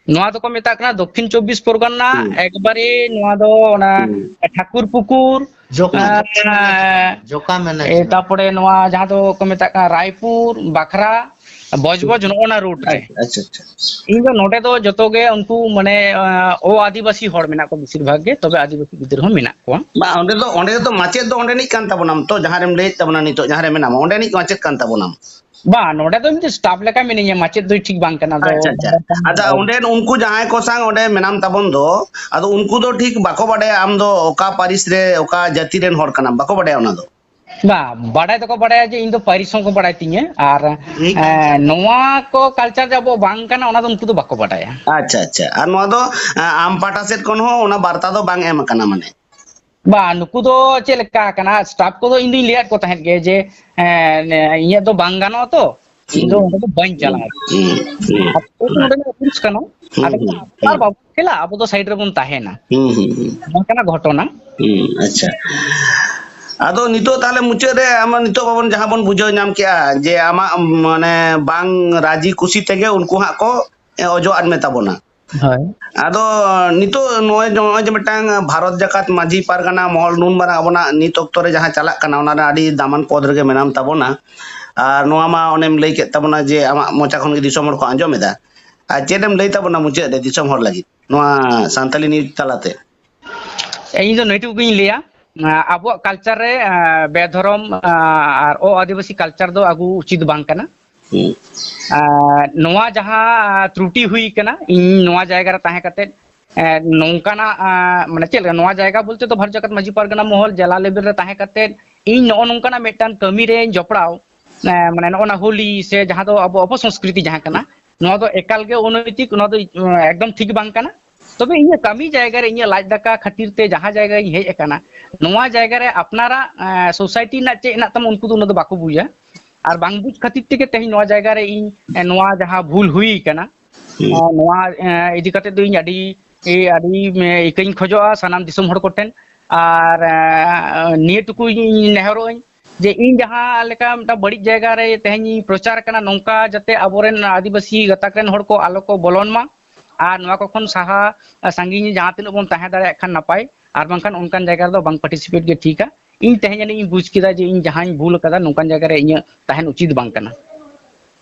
ᱱᱚᱣᱟ ᱫᱚᱠᱚ ᱢᱮᱛᱟᱜ ᱠᱟᱱᱟ ᱫᱚᱠᱠᱷᱤᱱ ᱪᱚᱵᱵᱤᱥ ᱯᱚᱨᱜᱚᱱᱟ, ᱦᱩᱸ᱾ ᱮᱠᱵᱟᱨᱮ ᱱᱚᱣᱟ ᱫᱚ ᱚᱱᱟ ᱦᱩᱸ᱾ ᱴᱷᱟᱠᱩᱨ ᱯᱩᱠᱩᱨ, ᱡᱚᱠᱟ᱾ ᱮᱸ, ᱡᱚᱠᱟ ᱢᱮᱱᱟᱜᱼᱟ᱾ ᱮ, ᱛᱟᱯᱚᱨᱮ ᱱᱚᱣᱟ ᱡᱟᱦᱟᱸ ᱫᱚ ᱠᱚ ᱢᱮᱛᱟᱜ ᱠᱟᱱᱟ ᱨᱟᱭᱯᱩᱨ, ᱵᱟᱠᱷᱨᱟ, ᱵᱚᱡᱽᱵᱚᱡᱽ, ᱱᱚᱜᱼᱚ ᱱᱟ ᱨᱳᱰ ᱨᱮ᱾ ᱟᱪᱪᱷᱟ, ᱟᱪᱪᱷᱟ, ᱟᱪᱪᱷᱟ᱾ ᱤᱧ ᱫᱚ ᱱᱚᱰᱮ ᱫᱚ ᱡᱚᱛᱚ ᱜᱮ ᱩᱱᱠᱩ ᱢᱟᱱᱮ, ᱮᱸ, ᱚ ᱟᱹᱫᱤᱵᱟᱹᱥᱤ ᱦᱚᱲ ᱢᱮᱱᱟᱜ ᱠᱚᱣᱟ ᱵᱮᱥᱤᱨ ᱵᱷᱟᱜᱽ ᱜᱮ, ᱛᱚᱵᱮ ᱟᱹᱫᱤᱵᱟᱹᱥᱤ ᱜᱤᱫᱽᱨᱟᱹ ᱦᱚᱸ ᱢᱮᱱᱟᱜ ᱠᱚᱣᱟ᱾ ᱵᱟᱝ, ᱚᱸᱰᱮ ᱫᱚ, ᱚᱸᱰᱮ ᱫᱚ ᱢᱟᱪᱮᱫ ᱫᱚ ᱚᱸᱰᱮᱱᱤᱡ ᱠᱟᱱ ᱛᱟᱵᱚᱱᱟᱢ ᱛᱚ, ᱡᱟᱦᱟᱸ ᱨᱮᱢ ᱞᱟᱹᱭᱮᱫ ᱛᱟᱵᱚᱱᱟ ᱱᱤᱛᱚᱜ, ᱡᱟᱦᱟᱸ ᱨᱮ ᱢᱮᱱᱟᱢᱟ, ᱚᱸᱰᱮᱱᱤᱡ ᱢᱟᱪᱮᱫ ᱠᱟᱱ ᱛᱟᱵᱚᱱᱟᱢ᱾ ᱵᱟᱝ, ᱱᱚᱰᱮ ᱫᱚ ᱤᱧ ᱫᱚ staff ᱞᱮᱠᱟ ᱢᱤᱱᱟᱹᱧᱟ, ᱢᱟᱪᱮᱫ ᱫᱚ ᱴᱷᱤᱠ ᱵᱟᱝ ᱠᱟᱱᱟ᱾ ᱟᱫᱚ ᱟᱪᱪᱷᱟ, ᱟᱪᱪᱷᱟ᱾ ᱟᱪᱪᱷᱟ, ᱚᱸᱰᱮ ᱩᱱᱠᱩ ᱡᱟᱦᱟᱸᱭ ᱠᱚ ᱥᱟᱶ ᱚᱸᱰᱮ ᱢᱮᱱᱟᱢ ᱛᱟᱵᱚᱱ ᱫᱚ, ᱟᱫᱚ ᱩᱱᱠᱩ ᱫᱚ ᱴᱷᱤᱠ ᱵᱟᱠᱚ ᱵᱟᱰᱟᱭᱟ ᱟᱢ ᱫᱚ ᱚᱠᱟ ᱯᱟᱹᱨᱤᱥ ᱨᱮ, ᱚᱠᱟ ᱡᱟᱹᱛᱤ ᱨᱮᱱ ᱦᱚᱲ ᱠᱟᱱᱟᱢ, ᱵᱟᱠᱚ ᱵᱟᱰᱟᱭᱟ ᱚᱱᱟ ᱫᱚ᱾ ᱵᱟᱝ, ᱵᱟᱰᱟᱭ ᱫᱚᱠᱚ ᱵᱟᱰᱟᱭᱟ ᱡᱮ ᱤᱧ ᱫᱚ ᱯᱟᱹᱨᱤᱥ ᱦᱚᱸᱠᱚ ᱵᱟᱰᱟᱭ ᱛᱤᱧᱟᱹ, ᱟᱨ, ᱴᱷᱤᱠ᱾ ᱮᱸ, ᱱᱚᱣᱟ ᱠᱚ culture ᱡᱮ ᱟᱵᱚ ᱵᱟᱝ ᱠᱟᱱᱟ, ᱚᱱᱟ ᱫᱚ ᱩᱱᱠᱩ ᱫᱚ ᱵᱟᱠᱚ ᱵᱟᱰᱟᱭᱟ᱾ ᱟᱪᱪᱷᱟ, ᱟᱪᱪᱷᱟ᱾ ᱟᱨ ᱱᱚᱣᱟ ᱫᱚ, ᱮᱸ, ᱟᱢ ᱯᱟᱦᱴᱟ ᱥᱮᱫ ᱠᱷᱚᱱ ᱦᱚᱸ ᱚᱱᱟ ᱵᱟᱨᱛᱟ ᱫᱚ ᱵᱟᱝ ᱮᱢ ᱟᱠᱟᱱᱟ ᱢᱟᱱᱮ? ᱵᱟᱝ, ᱱᱩᱠᱩ ᱫᱚ ᱪᱮᱫ ᱞᱮᱠᱟ ᱠᱟᱱᱟ, staff ᱠᱚᱫᱚ ᱤᱧ ᱫᱩᱧ ᱞᱟᱹᱭᱟᱫ ᱠᱚ ᱛᱟᱦᱮᱸᱫ ᱜᱮ ᱡᱮ, ᱮᱸ, ᱤᱧᱟᱹᱜ ᱫᱚ ᱵᱟᱝ ᱜᱟᱱᱚᱜᱼᱟ ᱛᱚ, ᱤᱧ ᱫᱚ ᱦᱩᱸ᱾ ᱚᱸᱰᱮ ᱫᱚ ᱵᱟᱹᱧ ᱦᱩᱸ, ᱪᱟᱞᱟᱜᱼᱟ᱾ ᱦᱩᱸ, ᱟᱯᱮ ᱦᱩᱸ᱾ ᱱᱚᱰᱮᱱᱟᱜ rules ᱠᱟᱱᱟ, ᱦᱩᱸ, ᱟᱫᱚ ᱦᱩᱸ, ᱟᱨ ᱦᱩᱸ᱾ ᱵᱟᱵᱚᱱ ᱠᱷᱮᱞᱟ, ᱟᱵᱚ ᱫᱚ side ᱨᱮᱵᱚᱱ ᱛᱟᱦᱮᱱᱟ᱾ ᱦᱩᱸ, ᱦᱩᱸ, ᱦᱩᱸ᱾ ᱱᱚᱝᱠᱟᱱᱟᱜ ᱜᱷᱚᱴᱚᱱᱟ᱾ ᱦᱩᱸ, ᱟᱪᱪᱷᱟ᱾ ᱟᱫᱚ ᱱᱤᱛᱚᱜ ᱛᱟᱦᱞᱮ ᱢᱩᱪᱟᱹᱫ ᱨᱮ ᱟᱢ ᱱᱤᱛᱚᱜ ᱢᱟᱵᱚᱱ ᱡᱟᱦᱟᱸ ᱵᱚᱱ ᱵᱩᱡᱷᱟᱹᱣ ᱧᱟᱢ ᱠᱮᱜᱼᱟ ᱡᱮ ᱟᱢᱟᱜ ᱢᱟᱱᱮ ᱵᱟᱝ ᱨᱟᱡᱤ ᱠᱩᱥᱤ ᱛᱮᱜᱮ ᱩᱱᱠᱩ ᱦᱟᱸᱜ ᱠᱚ ᱚᱡᱚᱜ ᱟᱫ ᱢᱮ ᱛᱟᱵᱚᱱᱟ᱾ ᱦᱳᱭ᱾ ᱟᱫᱚ ᱱᱤᱛᱚᱜ ᱱᱚᱜᱼᱚᱭ, ᱱᱚᱜᱼᱚᱭ ᱡᱮ ᱢᱤᱫᱴᱟᱝ ᱵᱷᱟᱨᱚᱛ ᱡᱟᱠᱟᱛ ᱢᱟᱹᱡᱷᱤ ᱯᱟᱨᱜᱟᱱᱟ ᱢᱚᱦᱚᱞ ᱱᱩᱱ ᱢᱟᱨᱟᱝ ᱟᱵᱚᱱᱟᱜ ᱱᱤᱛ ᱚᱠᱛᱚ ᱨᱮ ᱡᱟᱦᱟᱸ ᱪᱟᱞᱟᱜ ᱠᱟᱱᱟ, ᱚᱱᱟ ᱨᱮ ᱟᱹᱰᱤ ᱫᱟᱢᱟᱱ ᱯᱚᱫᱽ ᱨᱮᱜᱮ ᱢᱮᱱᱟᱢ ᱛᱟᱵᱚᱱᱟ᱾ ᱟᱨ ᱱᱚᱣᱟ ᱢᱟ ᱚᱱᱮᱢ ᱞᱟᱹᱭ ᱠᱮᱫ ᱛᱟᱵᱚᱱᱟ ᱡᱮ ᱟᱢᱟᱜ ᱢᱚᱪᱟ ᱠᱷᱚᱱ ᱜᱮ ᱫᱤᱥᱚᱢ ᱦᱚᱲ ᱠᱚ ᱟᱸᱡᱚᱢ ᱮᱫᱟ᱾ ᱟᱨ ᱪᱮᱫ ᱮᱢ ᱞᱟᱹᱭ ᱛᱟᱵᱚᱱᱟ ᱢᱩᱪᱟᱹᱫ ᱨᱮ ᱫᱤᱥᱚᱢ ᱦᱚᱲ ᱞᱟᱹᱜᱤᱫ ᱱᱚᱣᱟ ᱥᱟᱱᱛᱟᱞᱤ news ᱛᱟᱞᱟᱛᱮ? ᱤᱧ ᱫᱚ ᱱᱤᱭᱟᱹ ᱴᱩᱠᱩ ᱜᱤᱧ ᱞᱟᱹᱭᱟ, ᱟᱵᱚᱣᱟᱜ culture ᱨᱮ, ᱟᱸ, ᱵᱮᱫᱷᱚᱨᱚᱢ, ᱟᱸ, ᱟᱨ ᱚ ᱟᱹᱫᱤᱵᱟᱹᱥᱤ culture ᱫᱚ ᱟᱹᱜᱩ ᱩᱪᱤᱛ ᱵᱟᱝ ᱠᱟᱱᱟ᱾ ᱦᱩᱸ᱾ ᱟᱸ, ᱱᱚᱣᱟ ᱡᱟᱦᱟᱸ ᱛᱨᱩᱴᱤ ᱦᱩᱭ ᱠᱟᱱᱟ, ᱤᱧ ᱱᱚᱣᱟ ᱡᱟᱭᱜᱟ ᱨᱮ ᱛᱟᱦᱮᱸ ᱠᱟᱛᱮᱫ, ᱮᱸ, ᱱᱚᱝᱠᱟᱱᱟᱜ, ᱟᱸ, ᱢᱟᱱᱮ ᱪᱮᱫ ᱞᱮᱠᱟ, ᱱᱚᱣᱟ ᱡᱟᱭᱜᱟ ᱵᱚᱞᱛᱮ ᱫᱚ ᱵᱷᱟᱨᱚᱛ ᱡᱟᱠᱟᱛ ᱢᱟᱹᱡᱷᱤ ᱯᱟᱨᱜᱟᱱᱟ ᱢᱚᱦᱚᱞ ᱡᱮᱞᱟ level ᱨᱮ ᱛᱟᱦᱮᱸ ᱠᱟᱛᱮᱫ ᱤᱧ ᱱᱚᱜᱼᱚ ᱱᱚᱝᱠᱟᱱᱟᱜ ᱢᱤᱫᱴᱟᱝ ᱠᱟᱹᱢᱤ ᱨᱮᱧ ᱡᱚᱯᱲᱟᱣ, ᱮᱸ, ᱢᱟᱱᱮ ᱱᱚᱜᱼᱚ ᱱᱟ ᱦᱳᱞᱤ ᱥᱮ ᱡᱟᱦᱟᱸ ᱫᱚ ᱟᱵᱚ ᱚᱯᱚᱥᱚᱝᱥᱠᱨᱤᱛᱤ ᱡᱟᱦᱟᱸ ᱠᱟᱱᱟ, ᱱᱚᱣᱟ ᱫᱚ ᱮᱠᱟᱞ ᱜᱮ ᱚᱱᱚᱭᱛᱤᱠ, ᱱᱚᱣᱟ ᱫᱚ, ᱮᱸ, ᱮᱠᱫᱚᱢ ᱴᱷᱤᱠ ᱵᱟᱝ ᱠᱟᱱᱟ᱾ ᱛᱚᱵᱮ ᱤᱧᱟᱹᱜ ᱠᱟᱹᱢᱤ ᱡᱟᱭᱜᱟ ᱨᱮ ᱤᱧᱟᱹᱜ ᱞᱟᱡ ᱫᱟᱠᱟ ᱠᱷᱟᱹᱛᱤᱨ ᱛᱮ ᱡᱟᱦᱟᱸ ᱡᱟᱭᱜᱟ ᱨᱤᱧ ᱦᱮᱡ ᱟᱠᱟᱱᱟ, ᱱᱚᱣᱟ ᱡᱟᱭᱜᱟ ᱨᱮ ᱟᱯᱱᱟᱨᱟᱜ, ᱮᱸ, society ᱨᱮᱱᱟᱜ ᱪᱮᱫ ᱦᱮᱱᱟᱜ ᱛᱟᱢᱟ ᱩᱱᱠᱩ ᱫᱚ ᱩᱱᱟᱹᱜ ᱫᱚ ᱵᱟᱠᱚ ᱵᱩᱡᱟ᱾ ᱟᱨ ᱵᱟᱝ ᱵᱩᱡᱽ ᱠᱷᱟᱹᱛᱤᱨ ᱛᱮᱜᱮ ᱛᱮᱦᱮᱧ ᱱᱚᱣᱟ ᱡᱟᱭᱜᱟ ᱨᱮ ᱤᱧ, ᱮ, ᱱᱚᱣᱟ ᱡᱟᱦᱟᱸ ᱵᱷᱩᱞ ᱦᱩᱭ ᱠᱟᱱᱟ, ᱦᱩᱸ᱾ ᱮ, ᱱᱚᱣᱟ, ᱮ, ᱤᱫᱤ ᱠᱟᱛᱮ ᱫᱚ ᱤᱧ ᱟᱹᱰᱤ, ᱮ, ᱟᱹᱰᱤ, ᱮ, ᱤᱠᱟᱹᱧ ᱠᱷᱚᱡᱚᱜᱼᱟ ᱥᱟᱱᱟᱢ ᱫᱤᱥᱚᱢ ᱦᱚᱲ ᱠᱚᱴᱷᱮᱱ᱾ ᱟᱨ, ᱮ, ᱱᱤᱭᱟᱹ ᱴᱩᱠᱩ ᱤᱧ ᱱᱮᱦᱚᱨᱚᱜ ᱟᱹᱧ ᱡᱮ ᱤᱧ ᱡᱟᱦᱟᱸ ᱞᱮᱠᱟ ᱢᱤᱫᱴᱟᱝ ᱵᱟᱹᱲᱤᱡ ᱡᱟᱭᱜᱟ ᱨᱮ ᱛᱮᱦᱮᱧ ᱤᱧ ᱯᱨᱚᱪᱟᱨ ᱠᱟᱱᱟ, ᱱᱚᱝᱠᱟ ᱡᱟᱛᱮ ᱟᱵᱚᱨᱮᱱ ᱟᱹᱫᱤᱵᱟᱹᱥᱤ ᱜᱟᱛᱟᱠ ᱨᱮᱱ ᱦᱚᱲ ᱠᱚ ᱟᱞᱚ ᱠᱚ ᱵᱚᱞᱚᱱ ᱢᱟ᱾ ᱟᱨ ᱱᱚᱣᱟ ᱠᱚ ᱠᱷᱚᱱ ᱥᱟᱦᱟ, ᱥᱟᱺᱜᱤᱧ ᱡᱟᱦᱟᱸ ᱛᱤᱱᱟᱹᱜ ᱵᱚᱱ ᱛᱟᱦᱮᱸ ᱫᱟᱲᱮᱭᱟᱜ ᱠᱷᱟᱱ ᱱᱟᱯᱟᱭ, ᱟᱨ ᱵᱟᱝᱠᱷᱟᱱ ᱚᱱᱠᱟᱱ ᱡᱟᱭᱜᱟ ᱨᱮᱫᱚ ᱵᱟᱝ ᱯᱟᱨᱴᱤᱥᱤᱯᱮᱴ ᱜᱮ ᱴᱷᱤᱠᱟ᱾ ᱤᱧ ᱛᱮᱦᱮᱧ ᱟᱹᱱᱤᱡ ᱤᱧ ᱵᱩᱡᱽ ᱠᱮᱫᱟ ᱡᱮ ᱤᱧ ᱡᱟᱦᱟᱸᱧ ᱵᱷᱩᱞ ᱟᱠᱟᱫᱟ, ᱱᱚᱝᱠᱟᱱ ᱡᱟᱭᱜᱟ ᱨᱮ ᱤᱧᱟᱹᱜ ᱛᱟᱦᱮᱱ ᱩᱪᱤᱛ ᱵᱟᱝ ᱠᱟᱱᱟ᱾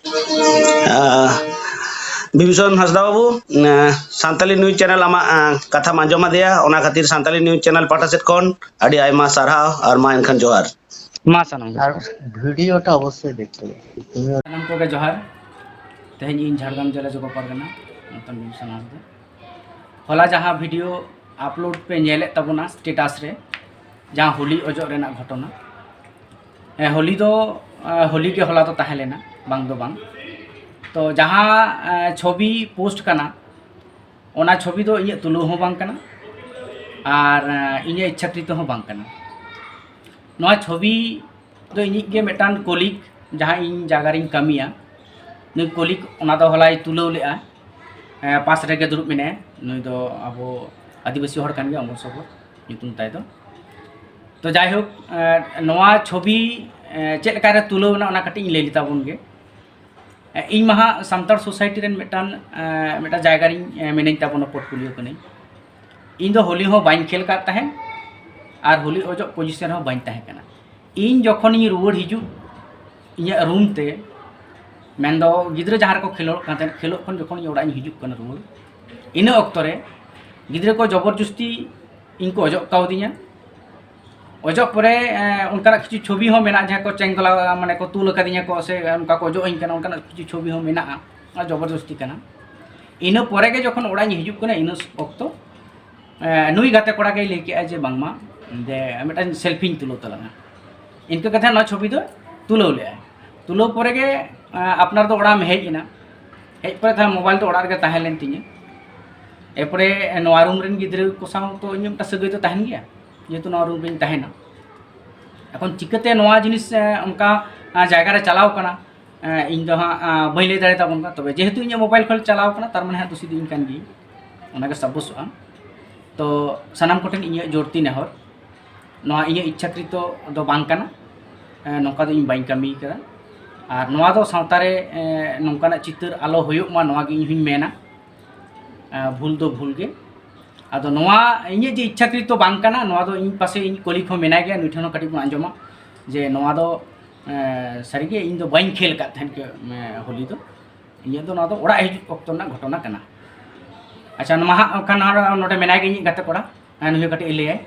ᱟᱸ, ᱵᱤᱵᱷᱤᱥᱚᱱ ᱦᱟᱸᱥᱫᱟ ᱵᱟᱹᱵᱩ, ᱟᱸ, ᱥᱟᱱᱛᱟᱞᱤ ᱱᱤᱭᱩᱡᱽ ᱪᱮᱱᱮᱞ ᱟᱢᱟᱜ, ᱟᱸ, ᱠᱟᱛᱷᱟᱢ ᱟᱸᱡᱚᱢ ᱟᱫᱮᱭᱟ, ᱚᱱᱟ ᱠᱷᱟᱹᱛᱤᱨ ᱥᱟᱱᱛᱟᱞᱤ ᱱᱤᱭᱩᱡᱽ ᱪᱮᱱᱮᱞ ᱯᱟᱦᱴᱟ ᱥᱮᱫ ᱠᱷᱚᱱ ᱟᱹᱰᱤ ᱟᱭᱢᱟ ᱥᱟᱨᱦᱟᱣ, ᱟᱨ ᱢᱟ ᱮᱱᱠᱷᱟᱱ ᱡᱚᱦᱟᱨ᱾ ᱢᱟ ᱥᱟᱱᱟᱢ ᱜᱮ ᱟᱨ ᱡᱚᱦᱟᱨ᱾ ᱵᱷᱤᱰᱤᱭᱳᱴᱟ ᱚᱵᱚᱥᱥᱳᱭ ᱫᱮᱠᱷ ᱯᱮ᱾ ᱥᱟᱱᱟᱢ ᱠᱚᱜᱮ ᱡᱚᱦᱟᱨ᱾ ᱛᱮᱦᱮᱧ ᱤᱧ ᱡᱷᱟᱲᱜᱨᱟᱢ ᱡᱮᱞᱟ ᱡᱚᱜᱚ ᱯᱟᱨᱜᱟᱱᱟ ᱱᱚᱛᱮ ᱵᱤᱵᱷᱤᱥᱚᱱ ᱦᱟᱸᱥᱫᱟ᱾ ᱦᱚᱞᱟ ᱡᱟᱦᱟᱸ ᱵᱷᱤᱰᱤᱭᱳ ᱟᱯᱞᱳᱰ ᱯᱮ ᱧᱮᱞᱮᱫ ᱛᱟᱵᱚᱱᱟ ᱥᱴᱮᱴᱟᱥ ᱨᱮ, ᱡᱟᱦᱟᱸ ᱦᱳᱞᱤ ᱚᱡᱚᱜ ᱨᱮᱱᱟᱜ ᱜᱷᱚᱴᱚᱱᱟ, ᱦᱮᱸ, ᱦᱳᱞᱤ ᱫᱚ, ᱟᱸ, ᱦᱳᱞᱤ ᱜᱮ ᱦᱚᱞᱟ ᱫᱚ ᱛᱟᱦᱮᱸ ᱞᱮᱱᱟ, ᱵᱟᱝ ᱫᱚ ᱵᱟᱝ᱾ ᱛᱚ ᱡᱟᱦᱟᱸ, ᱟᱸ, ᱪᱷᱚᱵᱤ ᱯᱳᱥᱴ ᱠᱟᱱᱟ, ᱚᱱᱟ ᱪᱷᱚᱵᱤ ᱫᱚ ᱤᱧᱟᱹᱜ ᱛᱩᱞᱟᱹᱣ ᱦᱚᱸ ᱵᱟᱝ ᱠᱟᱱᱟ, ᱟᱨ, ᱟᱸ, ᱤᱧᱟᱹᱜ ᱤᱪᱪᱷᱟᱠᱨᱤᱛᱚ ᱦᱚᱸ ᱵᱟᱝ ᱠᱟᱱᱟ᱾ ᱱᱚᱣᱟ ᱪᱷᱚᱵᱤ ᱫᱚ ᱤᱧᱤᱡ ᱜᱮ ᱢᱤᱫᱴᱟᱝ ᱠᱚᱞᱤᱜᱽ, ᱡᱟᱦᱟᱸ ᱤᱧ ᱡᱟᱭᱜᱟ ᱨᱤᱧ ᱠᱟᱹᱢᱤᱭᱟ, ᱱᱩᱭ ᱠᱚᱞᱤᱜᱽ ᱚᱱᱟ ᱫᱚ ᱦᱚᱞᱟᱭ ᱛᱩᱞᱟᱹᱣ ᱞᱮᱫᱼᱟ, ᱮᱸ, ᱯᱟᱥ ᱨᱮᱜᱮ ᱫᱩᱲᱩᱵ ᱢᱮᱱᱟᱭᱟ᱾ ᱱᱩᱭ ᱫᱚ ᱟᱵᱚ ᱟᱹᱫᱤᱵᱟᱹᱥᱤ ᱦᱚᱲ ᱠᱟᱱ ᱜᱮᱭᱟ, ᱚᱢᱚᱞ ᱥᱚᱵᱚᱨ ᱧᱩᱛᱩᱢ ᱛᱟᱭ ᱫᱚ᱾ ᱛᱚ ᱡᱟᱭᱦᱳᱠ, ᱮᱸ, ᱱᱚᱣᱟ ᱪᱷᱚᱵᱤ, ᱮᱸ, ᱪᱮᱫ ᱞᱮᱠᱟᱨᱮ ᱛᱩᱞᱟᱹᱣ ᱮᱱᱟ, ᱚᱱᱟ ᱠᱟᱹᱴᱤᱡ ᱤᱧ ᱞᱟᱹᱭ ᱞᱮᱛᱟ ᱵᱚᱱ ᱜᱮ᱾ ᱮᱸ, ᱤᱧ ᱢᱟ ᱦᱟᱸᱜ ᱥᱟᱱᱛᱟᱲ ᱥᱳᱥᱟᱭᱴᱤ ᱨᱮᱱ ᱢᱤᱫᱴᱟᱝ, ᱮᱸ, ᱢᱤᱫᱴᱟᱝ ᱡᱟᱭᱜᱟ ᱨᱤᱧ, ᱮᱸ, ᱢᱤᱱᱟᱹᱧ ᱛᱟᱵᱚᱱᱟ, ᱯᱳᱨᱴᱯᱷᱳᱞᱤᱭᱳ ᱠᱟᱹᱱᱟᱹᱧ᱾ ᱤᱧ ᱫᱚ ᱦᱳᱞᱤ ᱦᱚᱸ ᱵᱟᱹᱧ ᱠᱷᱮᱞ ᱠᱟᱫ ᱛᱟᱦᱮᱸᱫ ᱟᱨ ᱦᱳᱞᱤ ᱚᱡᱚᱜ ᱯᱚᱡᱤᱥᱚᱱ ᱨᱮᱦᱚᱸ ᱵᱟᱹᱧ ᱛᱟᱦᱮᱸ ᱠᱟᱱᱟ᱾ ᱤᱧ ᱡᱚᱠᱷᱚᱱᱤᱧ ᱨᱩᱣᱟᱹᱲ ᱦᱤᱡᱩᱜ ᱤᱧᱟᱹᱜ ᱨᱩᱢ ᱛᱮ, ᱢᱮᱱᱫᱚ ᱜᱤᱫᱽᱨᱟᱹ ᱡᱟᱦᱟᱸ ᱨᱮᱠᱚ ᱠᱷᱮᱞᱳᱜ ᱠᱟᱱ ᱛᱟᱦᱮᱸᱫ, ᱠᱷᱮᱞᱳᱜ ᱠᱷᱚᱱ ᱡᱚᱠᱷᱚᱱ ᱤᱧ ᱚᱲᱟᱜ ᱤᱧ ᱦᱤᱡᱩᱜ ᱠᱟᱱᱟ ᱨᱩᱣᱟᱹᱲ, ᱤᱱᱟᱹ ᱚᱠᱛᱚ ᱨᱮ ᱜᱤᱫᱽᱨᱟᱹ ᱠᱚ ᱡᱚᱵᱚᱨ ᱡᱚᱥᱛᱤ ᱤᱧ ᱠᱚ ᱚᱡᱚᱜ ᱠᱟᱣᱫᱤᱧᱟ᱾ ᱚᱡᱚᱜ ᱯᱚᱨᱮ, ᱮᱸ, ᱚᱱᱠᱟᱱᱟᱜ ᱠᱤᱪᱷᱩ ᱪᱷᱚᱵᱤ ᱦᱚᱸ ᱢᱮᱱᱟᱜᱼᱟ, ᱡᱟᱦᱟᱸ ᱠᱚ ᱪᱮᱝᱜᱚᱞᱟ, ᱢᱟᱱᱮ ᱠᱚ ᱛᱩᱞ ᱟᱠᱟᱫᱤᱧᱟ ᱠᱚ ᱥᱮ ᱚᱱᱠᱟ ᱠᱚ ᱚᱡᱚᱜ ᱟᱹᱧ ᱠᱟᱱᱟ, ᱚᱱᱠᱟᱱᱟᱜ ᱠᱤᱪᱷᱩ ᱪᱷᱚᱵᱤ ᱦᱚᱸ ᱢᱮᱱᱟᱜᱼᱟ᱾ ᱟᱨ ᱡᱚᱵᱚᱨ ᱡᱚᱥᱛᱤ ᱠᱟᱱᱟ᱾ ᱤᱱᱟᱹ ᱯᱚᱨᱮ ᱜᱮ ᱡᱚᱠᱷᱚᱱ ᱚᱲᱟᱜ ᱤᱧ ᱦᱤᱡᱩᱜ ᱠᱟᱱᱟ, ᱤᱱᱟᱹ ᱚᱠᱛᱚ, ᱮᱸ, ᱱᱩᱭ ᱜᱟᱛᱮ ᱠᱚᱲᱟ ᱜᱮᱭ ᱞᱟᱹᱭ ᱠᱮᱜᱼᱟ ᱡᱮ ᱵᱟᱝᱢᱟ ᱡᱮ ᱢᱤᱫᱴᱟᱝ ᱥᱮᱞᱯᱷᱤᱧ ᱛᱩᱞᱟᱹᱣ ᱛᱟᱞᱟᱝᱟ᱾ ᱤᱱᱠᱟᱹ ᱠᱟᱛᱮ ᱱᱚᱣᱟ ᱪᱷᱚᱵᱤ ᱫᱚ ᱛᱩᱞᱟᱹᱣ ᱞᱮᱜᱼᱟᱭ᱾ ᱛᱩᱞᱟᱹᱣ ᱯᱚᱨᱮ ᱜᱮ, ᱮᱸ, ᱟᱯᱱᱟᱨ ᱫᱚ ᱚᱲᱟᱜ ᱮᱢ ᱦᱮᱡ ᱮᱱᱟ᱾ ᱦᱮᱡ ᱯᱚᱨᱮ ᱛᱟᱦᱞᱮ ᱢᱳᱵᱟᱭᱤᱞ ᱫᱚ ᱚᱲᱟᱜ ᱨᱮᱜᱮ ᱛᱟᱦᱮᱸ ᱞᱮᱱ ᱛᱤᱧᱟᱹ᱾ ᱮᱨᱯᱚᱨᱮ ᱱᱚᱣᱟ ᱨᱩᱢ ᱨᱮᱱ ᱜᱤᱫᱽᱨᱟᱹ ᱠᱚ ᱥᱟᱶ ᱛᱚ ᱤᱧᱟᱹᱜ ᱢᱤᱫᱴᱟᱝ ᱥᱟᱹᱜᱟᱹᱭ ᱫᱚ ᱛᱟᱦᱮᱱ ᱜᱮᱭᱟ, ᱡᱮᱦᱮᱛᱩ ᱱᱚᱣᱟ ᱨᱩᱢ ᱨᱮᱧ ᱛᱟᱦᱮᱱᱟ᱾ ᱮᱠᱷᱚᱱ ᱪᱤᱠᱟᱹᱛᱮ ᱱᱚᱣᱟ ᱡᱤᱱᱤᱥ, ᱮᱸ, ᱚᱱᱠᱟ ᱚᱱᱟ ᱡᱟᱭᱜᱟ ᱨᱮ ᱪᱟᱞᱟᱣ ᱠᱟᱱᱟ, ᱮᱸ, ᱤᱧ ᱫᱚ ᱦᱟᱸᱜ, ᱟᱸ, ᱵᱟᱹᱧ ᱞᱟᱹᱭ ᱫᱟᱲᱮᱭᱟᱛᱟᱵᱚᱱ ᱠᱟᱱᱟ᱾ ᱛᱚᱵᱮ ᱡᱮᱦᱮᱛᱩ ᱤᱧᱟᱹᱜ ᱢᱳᱵᱟᱭᱤᱞ ᱠᱷᱚᱱ ᱪᱟᱞᱟᱣ ᱠᱟᱱᱟ, ᱛᱟᱨ ᱢᱟᱱᱮ ᱦᱟᱸᱜ ᱫᱩᱥᱤ ᱫᱚ ᱤᱧ ᱠᱟᱱ ᱜᱤᱭᱟᱹᱧ, ᱚᱱᱟᱜᱮ ᱥᱟᱵᱚᱥᱚᱜᱼᱟ᱾ ᱛᱚ ᱥᱟᱱᱟᱢ ᱠᱚᱴᱷᱮᱱ ᱤᱧᱟᱹᱜ ᱡᱳᱨᱛᱤ ᱱᱮᱦᱚᱨ, ᱱᱚᱣᱟ ᱤᱧᱟᱹᱜ ᱤᱪᱪᱷᱟᱠᱨᱤᱛᱚ ᱫᱚ ᱵᱟᱝ ᱠᱟᱱᱟ᱾ ᱮᱸ, ᱱᱚᱝᱠᱟ ᱫᱚ ᱤᱧ ᱵᱟᱹᱧ ᱠᱟᱹᱢᱤ ᱠᱟᱫᱟ᱾ ᱟᱨ ᱱᱚᱣᱟ ᱫᱚ ᱥᱟᱶᱛᱟ ᱨᱮ, ᱮᱸ, ᱱᱚᱝᱠᱟᱱᱟᱜ ᱪᱤᱛᱟᱹᱨ ᱟᱞᱚ ᱦᱩᱭᱩᱜ ᱢᱟ, ᱱᱚᱣᱟ ᱜᱮ ᱤᱧ ᱦᱚᱸᱧ ᱢᱮᱱᱟ᱾ ᱮᱸ, ᱵᱷᱩᱞ ᱫᱚ ᱵᱷᱩᱞ ᱜᱮ᱾ ᱟᱫᱚ ᱱᱚᱣᱟ ᱤᱧᱟᱹᱜ ᱡᱮ ᱤᱪᱪᱷᱟᱠᱨᱤᱛᱚ ᱵᱟᱝ ᱠᱟᱱᱟ, ᱱᱚᱣᱟ ᱫᱚ ᱤᱧ ᱯᱟᱥᱮ ᱤᱧ ᱠᱚᱞᱤᱜᱽ ᱦᱚᱸ ᱢᱮᱱᱟᱭ ᱜᱮᱭᱟ, ᱱᱩᱭ ᱴᱷᱮᱱ ᱦᱚᱸ ᱠᱟᱹᱴᱤᱡ ᱵᱚᱱ ᱟᱸᱡᱚᱢᱟ ᱡᱮ ᱱᱚᱣᱟ ᱫᱚ, ᱮᱸ, ᱥᱟᱹᱨᱤᱜᱮ ᱤᱧ ᱫᱚ ᱵᱟᱹᱧ ᱠᱷᱮᱞ ᱟᱠᱟᱫ ᱛᱟᱦᱮᱸᱫ ᱠᱮ-, ᱮᱸ, ᱦᱳᱞᱤ ᱫᱚ᱾ ᱤᱧᱟᱹᱜ ᱫᱚ ᱱᱚᱣᱟ ᱫᱚ ᱚᱲᱟᱜ ᱦᱤᱡᱩᱜ ᱚᱠᱛᱚ ᱨᱮᱱᱟᱜ ᱜᱷᱚᱴᱚᱱᱟ ᱠᱟᱱᱟ᱾ ᱟᱪᱪᱷᱟ, ᱱᱚᱣᱟ ᱦᱟᱸᱜ ᱠᱷᱟᱱ ᱱᱚᱰᱮ, ᱱᱚᱰᱮ ᱢᱮᱱᱟᱭ ᱜᱮ ᱤᱧᱤᱡ ᱜᱟᱛᱮ ᱠᱚᱲᱟ, ᱮᱸ, ᱱᱩᱭ ᱦᱚᱸ ᱠᱟᱹᱴᱤᱡ ᱮ ᱞᱟᱹᱭᱟᱭ᱾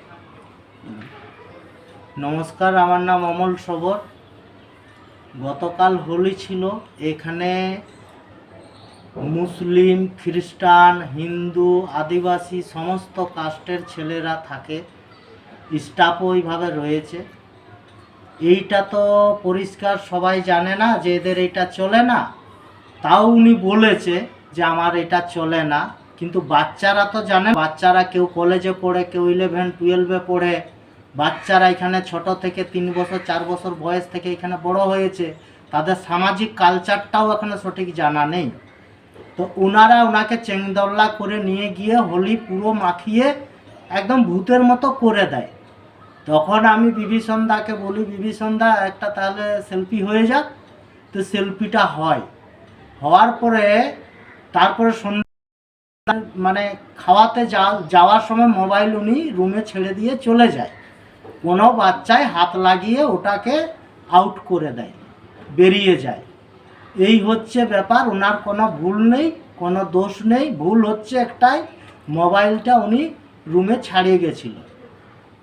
নমস্কার, আমার নাম অমল সবর। গতকাল হোলি ছিল। এখানে মুসলিম, খ্রিস্টান, হিন্দু, আদিবাসী সমস্ত কাস্টের ছেলেরা থাকে, স্টাফও ওইভাবে রয়েছে। এইটা তো পরিষ্কার সবাই জানে না যে এদের এটা চলে না, তাও উনি বলেছে যে আমার এটা চলে না। কিন্তু বাচ্চারা তো জানে, বাচ্চারা কেউ কলেজে পড়ে, কেউ ইলেভেন টুয়েলভে পড়ে, বাচ্চারা এখানে ছোট থেকে তিন বছর চার বছর বয়স থেকে এখানে বড় হয়েছে, তাদের সামাজিক কালচারটাও এখনো সঠিক জানা নেই। তো ওনারা ওনাকে চেংদোল্লা করে নিয়ে গিয়ে হোলি পুরো মাখিয়ে একদম ভূতের মতো করে দেয়। তখন আমি বিভীষণ দাকে বলি, "বিভীষণ দা, একটা তাহলে সেলফি হয়ে যাক।" তো সেলফিটা হয়, হওয়ার পরে তারপরে সন্ধ্যা, মানে, খাওয়াতে যা যাওয়ার সময় মোবাইল উনি রুমে ছেড়ে দিয়ে চলে যায়। কোনো বাচ্চায় হাত লাগিয়ে ওটাকে আউট করে দেয়, বেরিয়ে যায়। এই হচ্ছে ব্যাপার। ওনার কোনো ভুল নেই, কোনো দোষ নেই। ভুল হচ্ছে একটাই, মোবাইলটা উনি রুমে ছাড়িয়ে গেছিল।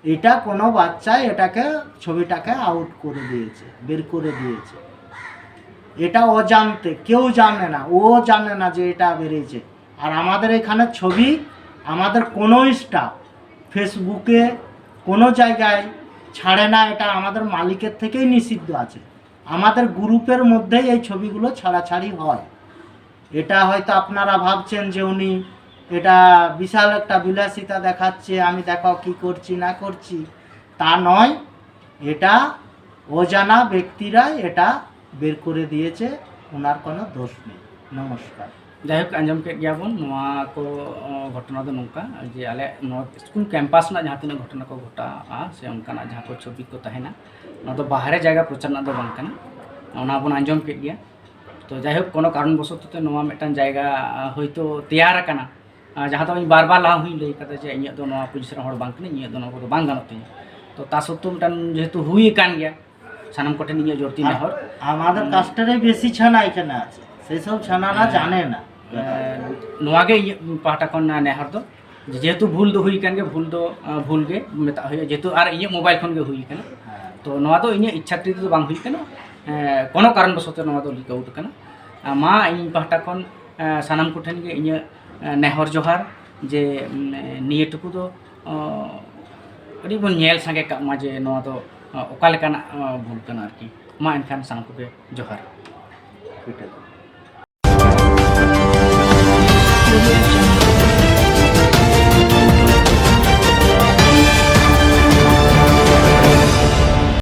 এটা কোনো বাচ্চায় এটাকে, ছবিটাকে আউট করে দিয়েছে, বের করে দিয়েছে। এটা অজান্তে, কেউ জানে না, ও জানে না যে এটা বেরিয়েছে। আর আমাদের এখানে ছবি, আমাদের কোনো স্টাফ ফেসবুকে কোনো জায়গায় ছাড়ে না, এটা আমাদের মালিকের থেকেই নিষিদ্ধ আছে। আমাদের গ্রুপের মধ্যেই এই ছবিগুলো ছাড়াছাড়ি হয়। এটা হয়তো আপনারা ভাবছেন যে উনি এটা বিশাল একটা বিলাসিতা দেখাচ্ছে, আমি দেখাও কি করছি না করছি, তা নয়। এটা অজানা ব্যক্তিরাই এটা বের করে দিয়েছে, ওনার কোনো দোষ নেই। নমস্কার। যাই হোক, আᱸᱡᱚᱢ ᱠᱮᱫ ᱜᱮᱭᱟ ᱵᱚᱱ ᱱᱚᱣᱟ ᱠᱚ ᱚ, ᱜᱷᱚᱴᱚᱱᱟ ᱫᱚ ᱱᱚᱝᱠᱟ ᱡᱮ ᱟᱞᱮ ᱱᱚᱣᱟ ᱥᱠᱩᱞ ᱠᱮᱢᱯᱟᱥ ᱨᱮᱱᱟᱜ ᱡᱟᱦᱟᱸ ᱛᱤᱱᱟᱹᱜ ᱜᱷᱚᱴᱚᱱᱟ ᱠᱚ ᱜᱷᱚᱴᱟᱜᱼᱟ ᱥᱮ ᱚᱱᱠᱟᱱᱟᱜ ᱡᱟᱦᱟᱸ ᱠᱚ ᱪᱷᱚᱵᱤ ᱠᱚ ᱛᱟᱦᱮᱱᱟ, ᱱᱚᱣᱟ ᱫᱚ ᱵᱟᱦᱨᱮ ᱡᱟᱭᱜᱟ ᱯᱨᱚᱪᱟᱨ ᱨᱮᱱᱟᱜ ᱫᱚ ᱵᱟᱝ ᱠᱟᱱᱟ᱾ ᱚᱱᱟ ᱵᱚᱱ ᱟᱸᱡᱚᱢ ᱠᱮᱫ ᱜᱮᱭᱟ᱾ ᱛᱚ ᱡᱟᱭᱦᱳᱠ, ᱠᱳᱱᱳ ᱠᱟᱨᱚᱱ ᱵᱚᱥᱚᱛᱚ ᱛᱮ ᱱᱚᱣᱟ ᱢᱤᱫᱴᱟᱝ ᱡᱟᱭᱜᱟ ᱟᱸ, ᱦᱚᱭᱛᱳ ᱛᱮᱭᱟᱨ ᱟᱠᱟᱱᱟ, ᱟᱸ, ᱡᱟᱦᱟᱸ ᱫᱚ ᱤᱧ ᱵᱟᱨ ᱵᱟᱨ ᱞᱟᱦᱟ ᱦᱚᱸᱧ ᱞᱟᱹᱭ ᱠᱟᱫᱟ ᱡᱮ ᱤᱧᱟᱹᱜ ᱫᱚ ᱱᱚᱣᱟ ᱯᱚᱡᱤᱥᱚᱱ ᱦᱚᱲ ᱵᱟᱝ ᱠᱟᱹᱱᱟᱹᱧ, ᱤᱧᱟᱹᱜ ᱫᱚ ᱱᱚᱣᱟ ᱠᱚᱫᱚ ᱵᱟᱝ ᱜᱟᱱᱚᱜ ᱛᱤᱧᱟ᱾ ᱛᱚ ᱛᱟ ᱥᱚᱛᱛᱮᱣ ᱢᱤᱫᱴᱟᱝ ᱡᱮᱦᱮᱛᱩ ᱦᱩᱭ ᱟᱠᱟᱱ ᱜᱮᱭᱟ, ᱥᱟᱱᱟᱢ ᱠᱚᱴᱷᱮᱱ ᱤᱧᱟᱹᱜ ᱡᱳᱨᱛᱤ ᱱᱮᱦᱚᱨ᱾ আমাদের কাস্টারে বেশি ছানা এখানে আছে, সেই সব ছানারা জানে না। ᱮᱸ, ᱱᱚᱣᱟ ᱜᱮ ᱤᱧᱟᱹᱜ ᱯᱟᱦᱴᱟ ᱠᱷᱚᱱ ᱱᱮᱦᱚᱨ ᱫᱚ, ᱡᱮᱦᱮᱛᱩ ᱵᱷᱩᱞ ᱫᱚ ᱦᱩᱭ ᱟᱠᱟᱱ ᱜᱮ, ᱵᱷᱩᱞ ᱫᱚ ᱟᱸ, ᱵᱷᱩᱞ ᱜᱮ ᱢᱮᱛᱟᱜ ᱦᱩᱭᱩᱜᱼᱟ, ᱡᱮᱦᱮᱛᱩ ᱟᱨ ᱤᱧᱟᱹᱜ ᱢᱳᱵᱟᱭᱤᱞ ᱠᱷᱚᱱ ᱜᱮ ᱦᱩᱭ ᱟᱠᱟᱱᱟ᱾ ᱛᱚ ᱱᱚᱣᱟ ᱫᱚ ᱤᱧᱟᱹᱜ ᱤᱪᱪᱷᱟᱠᱨᱤᱛ ᱫᱚ ᱵᱟᱝ ᱦᱩᱭ ᱟᱠᱟᱱᱟ, ᱮᱸ, ᱠᱳᱱᱳ ᱠᱟᱨᱚᱱ ᱵᱚᱥᱚᱛᱚ ᱱᱚᱣᱟ ᱫᱚ ᱞᱤᱠ ᱟᱣᱩᱴ ᱟᱠᱟᱱᱟ᱾ ᱟᱸ, ᱢᱟ ᱤᱧ ᱯᱟᱦᱴᱟ ᱠᱷᱚᱱ ᱮᱸ, ᱥᱟᱱᱟᱢ ᱠᱚᱴᱷᱮᱱ ᱜᱮ ᱤᱧᱟᱹᱜ ᱮᱸ, ᱱᱮᱦᱚᱨ ᱡᱚᱦᱟᱨ ᱡᱮ ᱩᱢ, ᱱᱤᱭᱟᱹ ᱴᱩᱠᱩ ᱫᱚ ᱚ, ᱟᱹᱰᱤ ᱵᱚᱱ ᱧᱮᱞ ᱥᱟᱸᱜᱮ ᱠᱟᱜ ᱢᱟ ᱡᱮ ᱱᱚᱣᱟ ᱫᱚ ᱚ, ᱚᱠᱟ ᱞᱮᱠᱟᱱᱟᱜ ᱚ, ᱵᱷᱩᱞ ᱠᱟᱱᱟ ᱟᱨᱠᱤ᱾ ᱢᱟ ᱮᱱᱠᱷᱟᱱ ᱥᱟᱱᱟᱢ ᱠᱚᱜᱮ ᱡᱚᱦᱟᱨ᱾